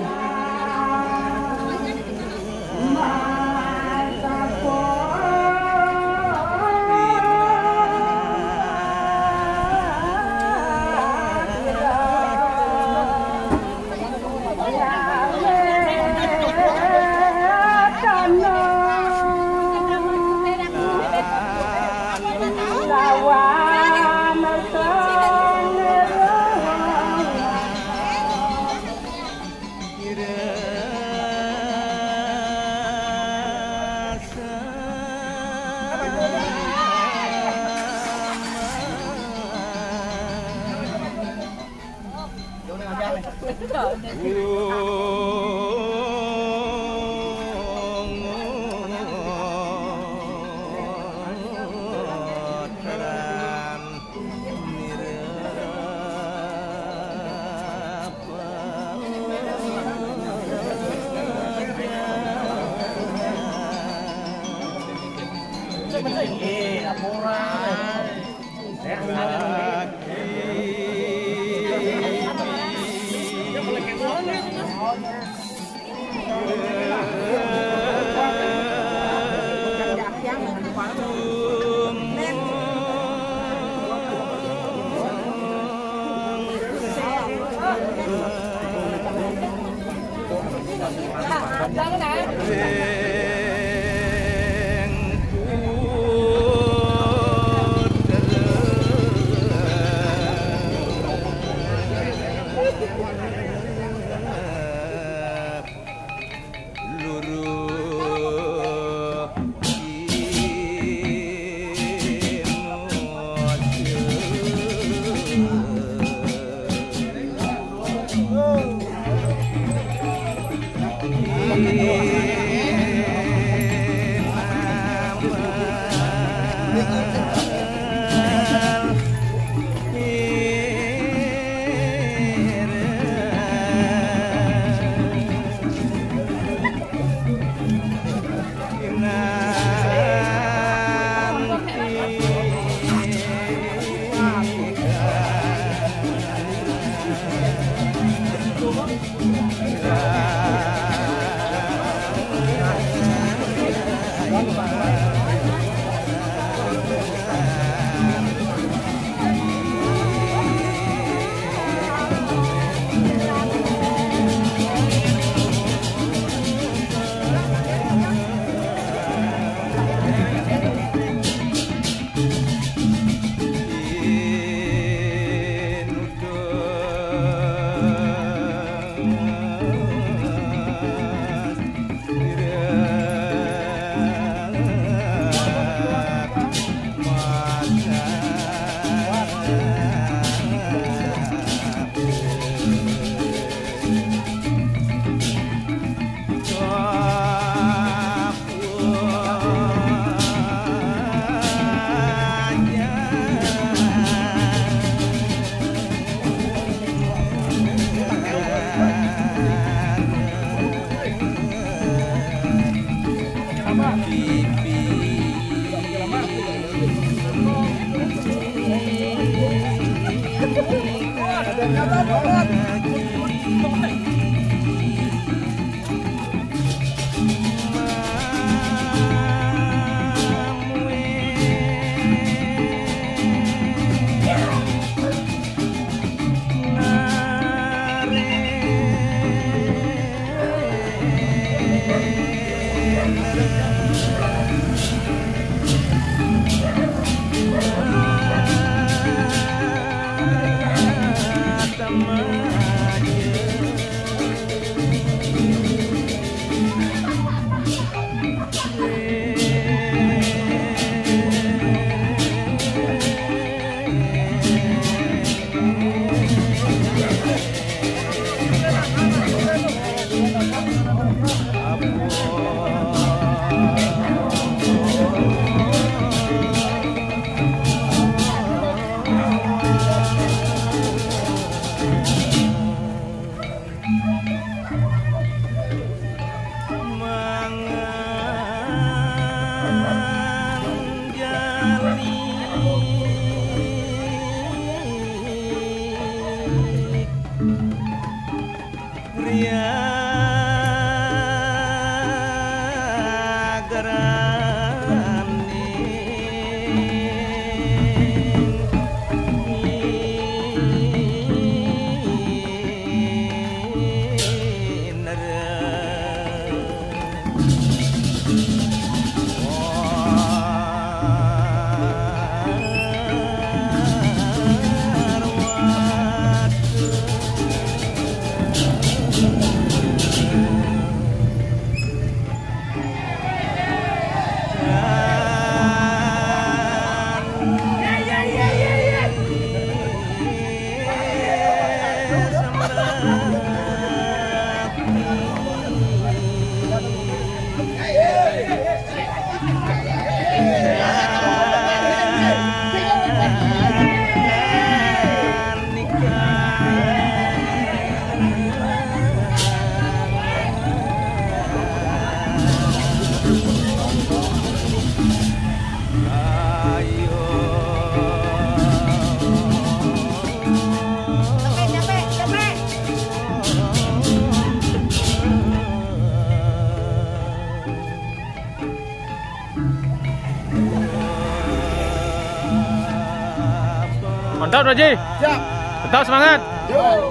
Mantap, Raji. Siap. Tetap semangat. Yuk.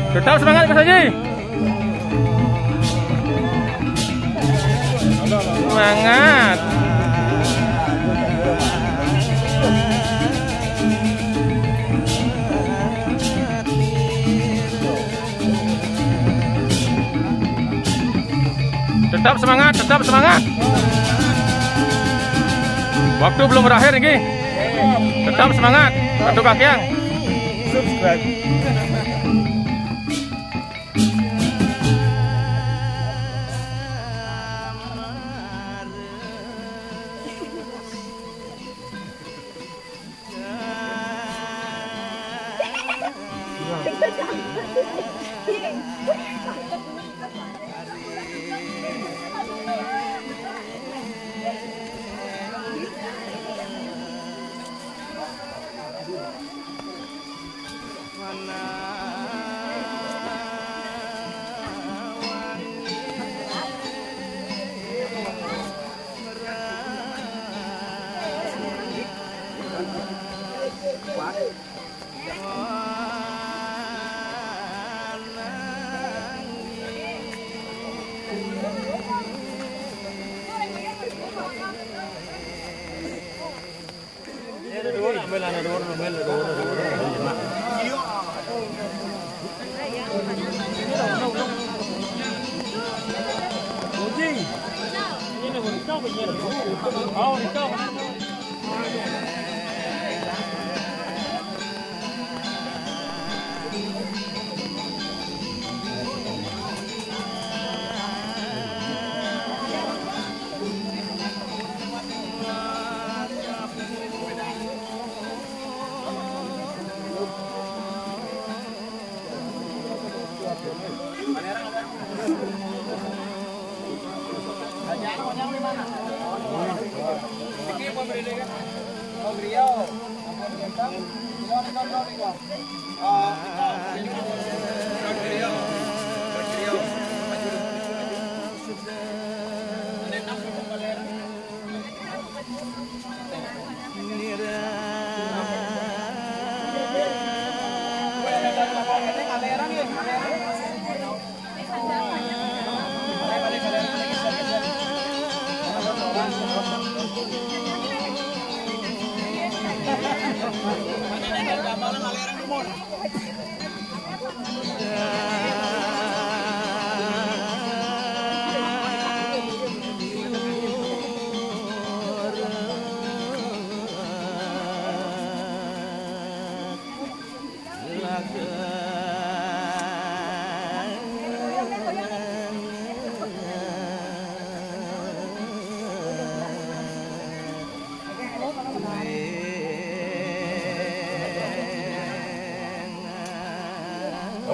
Tetap semangat, Mas Haji. Semangat. Tetap semangat, tetap semangat. Waktu belum berakhir ini. Tetap semangat. Satu kaki yang. Subscribe.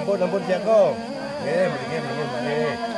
Ampun, ampun, Siako. Nggih, mriki, mriki, mriki.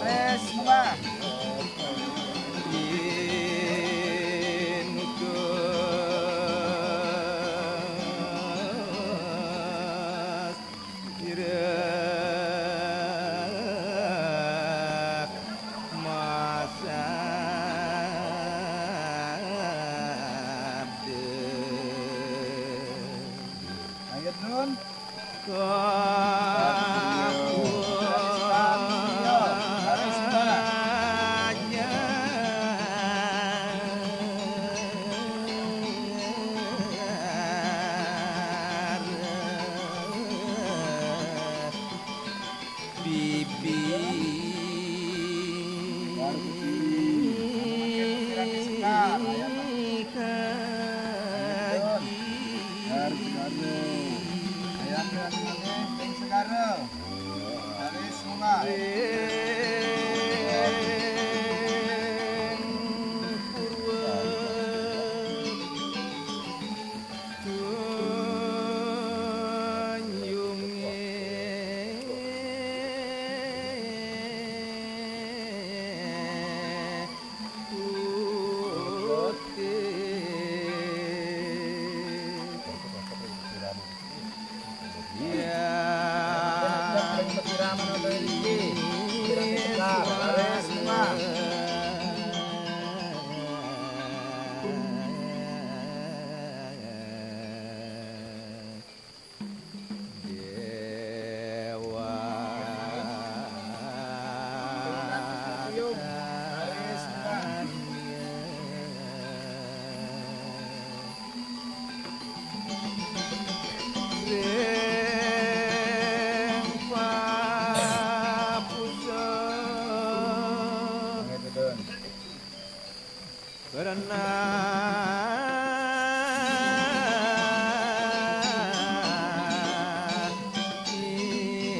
Wis, Mbah. Ayo, Dun. Pipi. Baru pipi. Oke, terus gerakin sebentar. Ayo, Pak. Kaki. Baru sekarang. Ayo, ayo, ayo, ayo. Sekarang. Dari semua.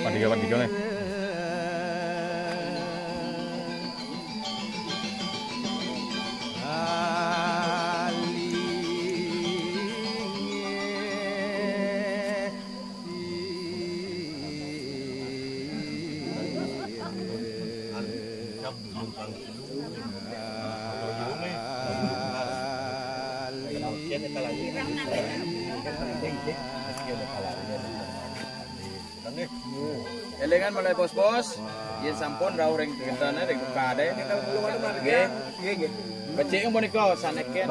Pandiga, pandiga, nih. Elingan malih bos-bos, yen sampun rauh ring gentene ring kade. Nggih. Becik menika saneken.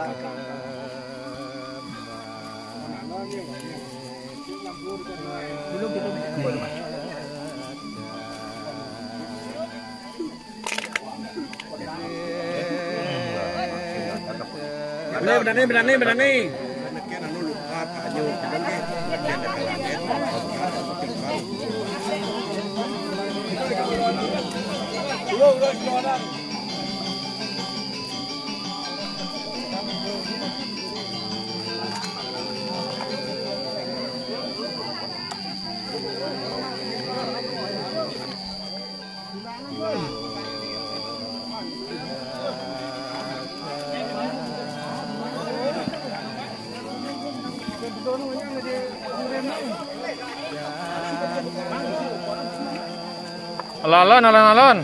Berani, berani, berani, berani. Alon-alon, alon-alon.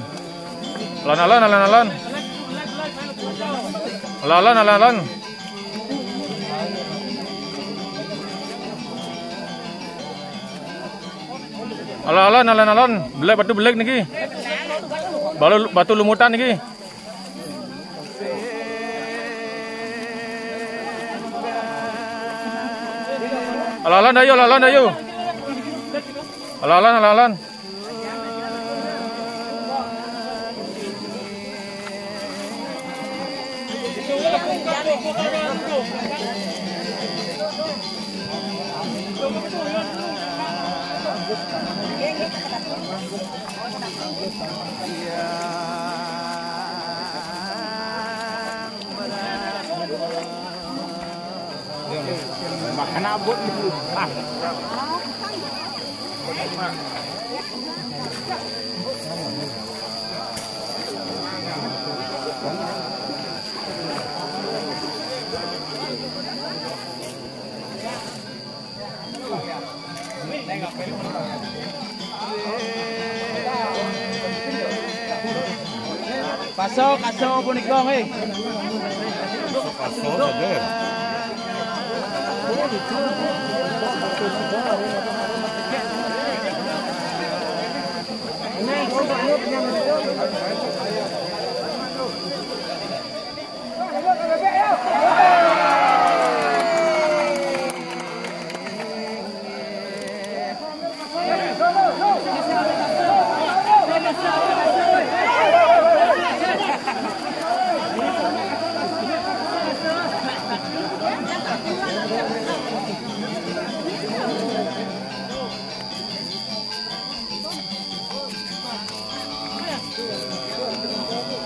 Alon-alon, alon-alon. Alon-alon, alon-alon. Alon-alon, alon-alon. Belik, batu belik niki. Balu, batu lumutan niki. Alon-alon ayo, alon-alon ayo. Alon-alon, alon-alon. Makan abot dulu. Ah. Kaso, kaso punika nggih. Kaso saja.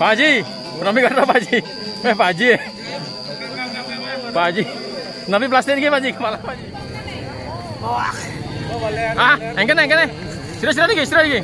Pak Haji, kenapa kata Pak Haji? Eh, Pak Haji. Pak Haji. Tapi plastik ini Pak Haji, kepala Pak Haji. Wah. Ah, engkene, engkene. Sira, sira niki, sira niki.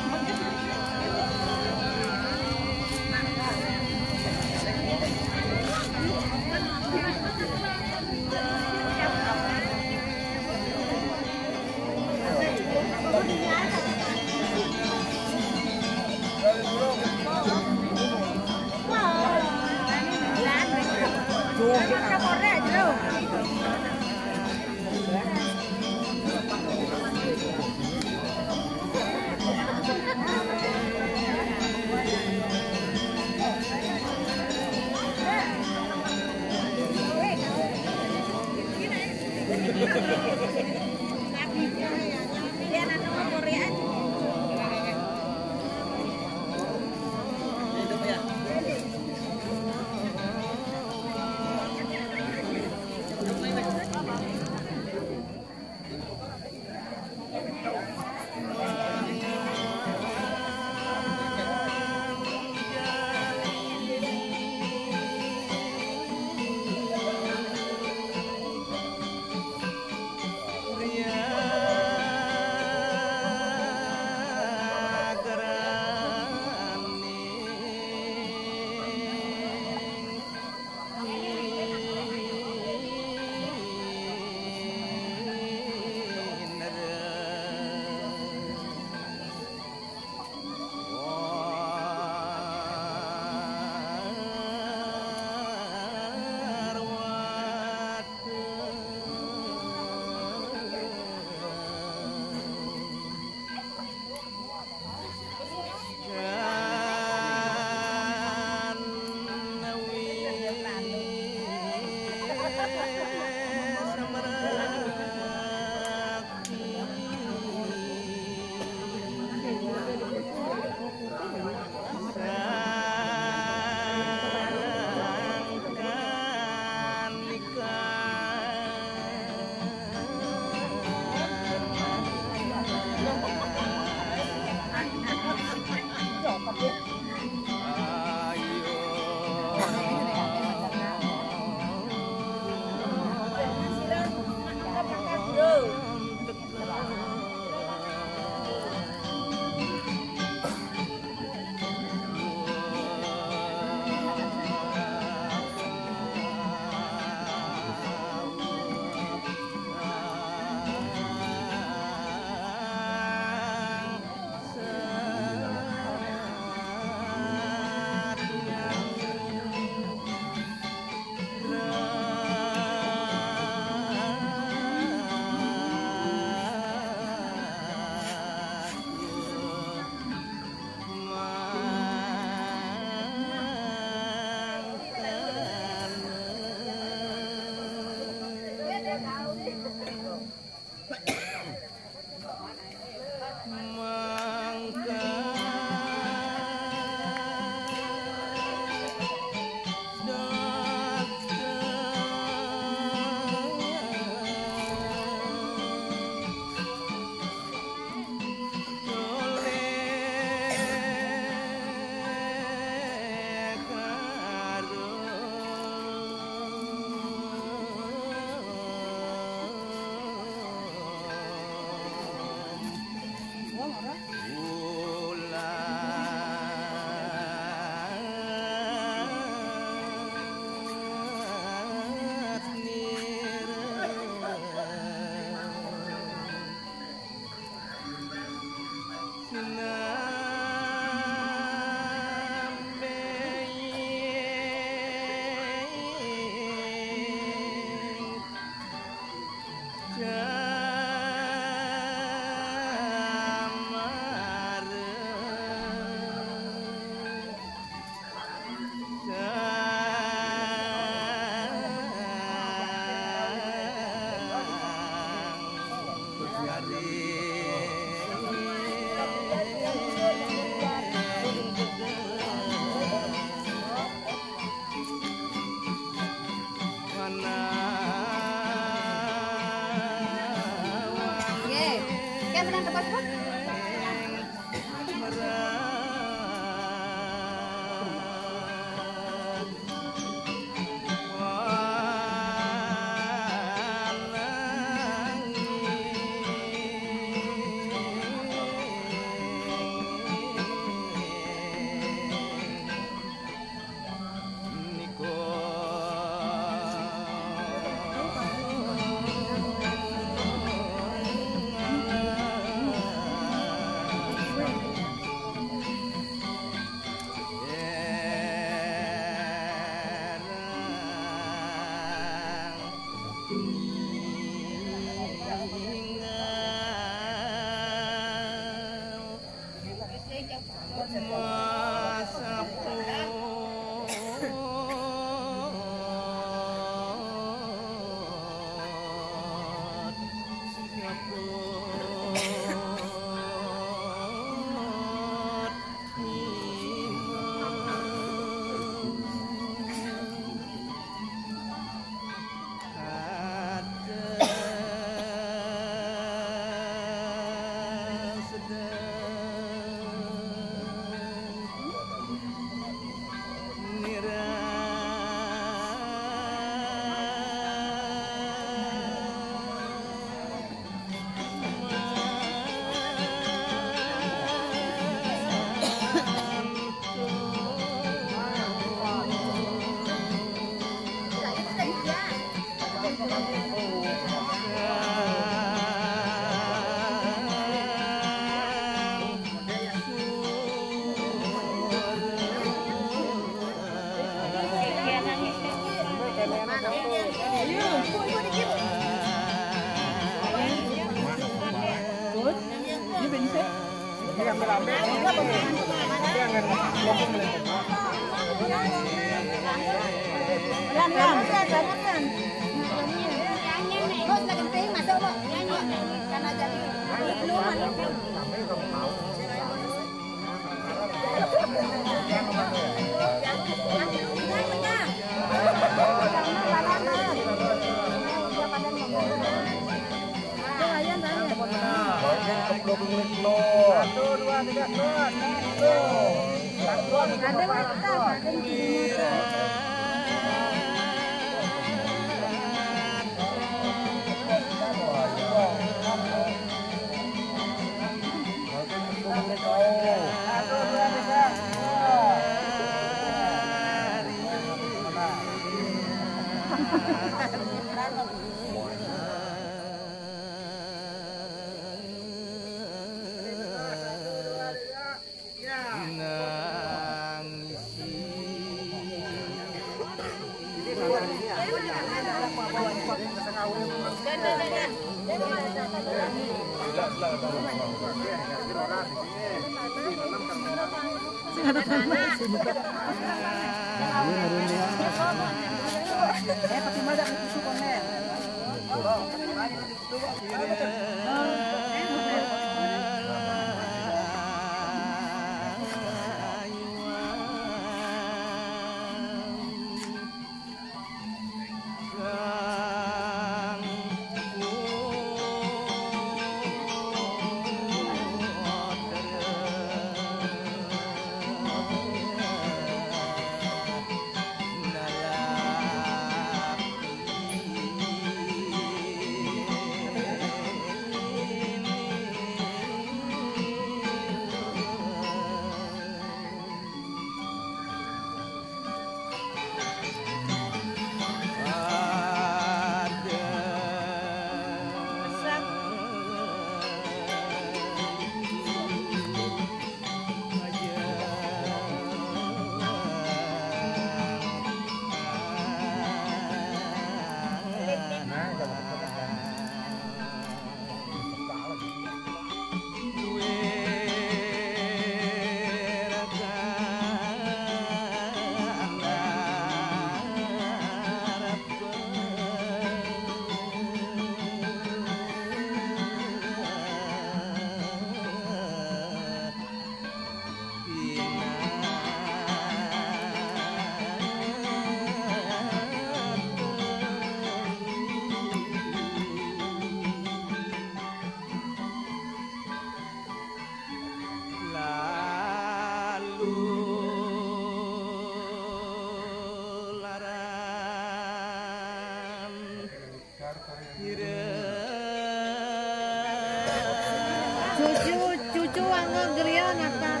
Cucu, cucu anggo geria nakal.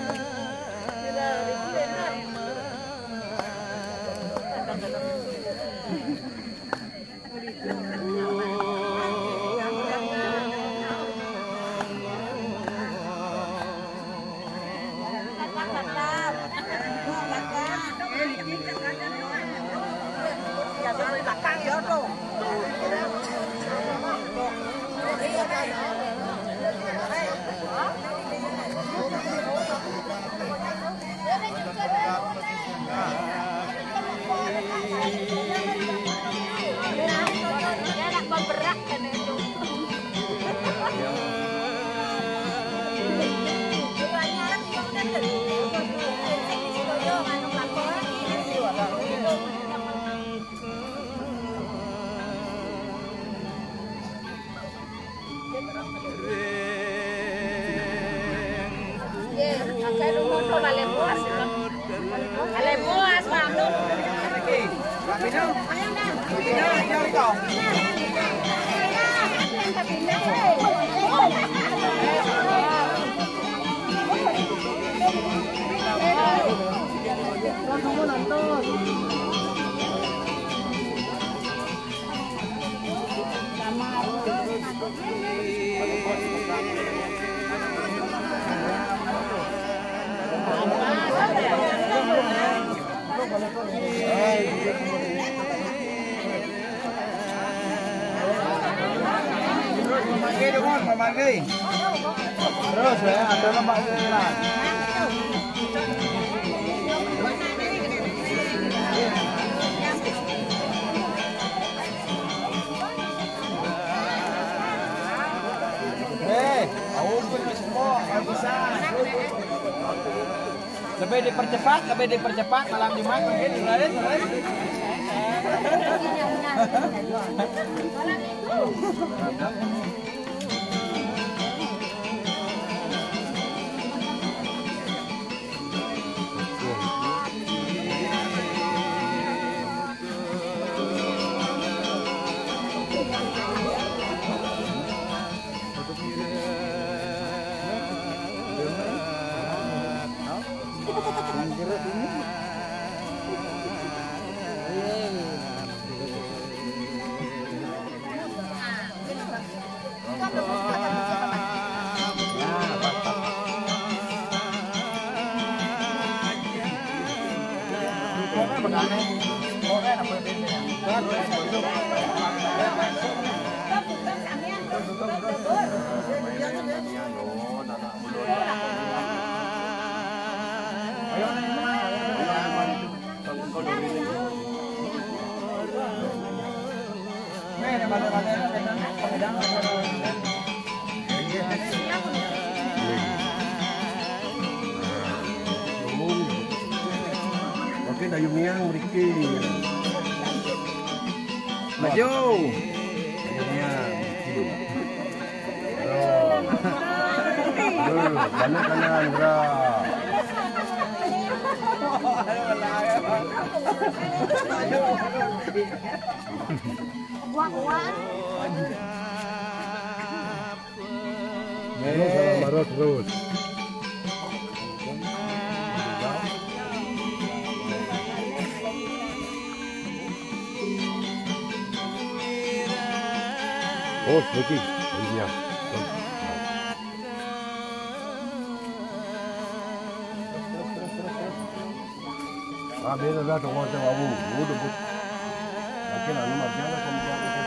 Terus ya, ada nama Sulan. Eh, ampun, semua, ampun, lebih dipercepat, lebih dipercepat malam Jumat mungkin, Raden, Raden. Oke, dayung yang mriki. Maju. Dayung yang mriki. Aduh. Aduh, banyak kanan, gerak. Terus, terus. Oh, sedikit. Iya. Ah, beda dah, tunggu, tunggu, tunggu, tunggu. Makin anu, makin anu, makin anu.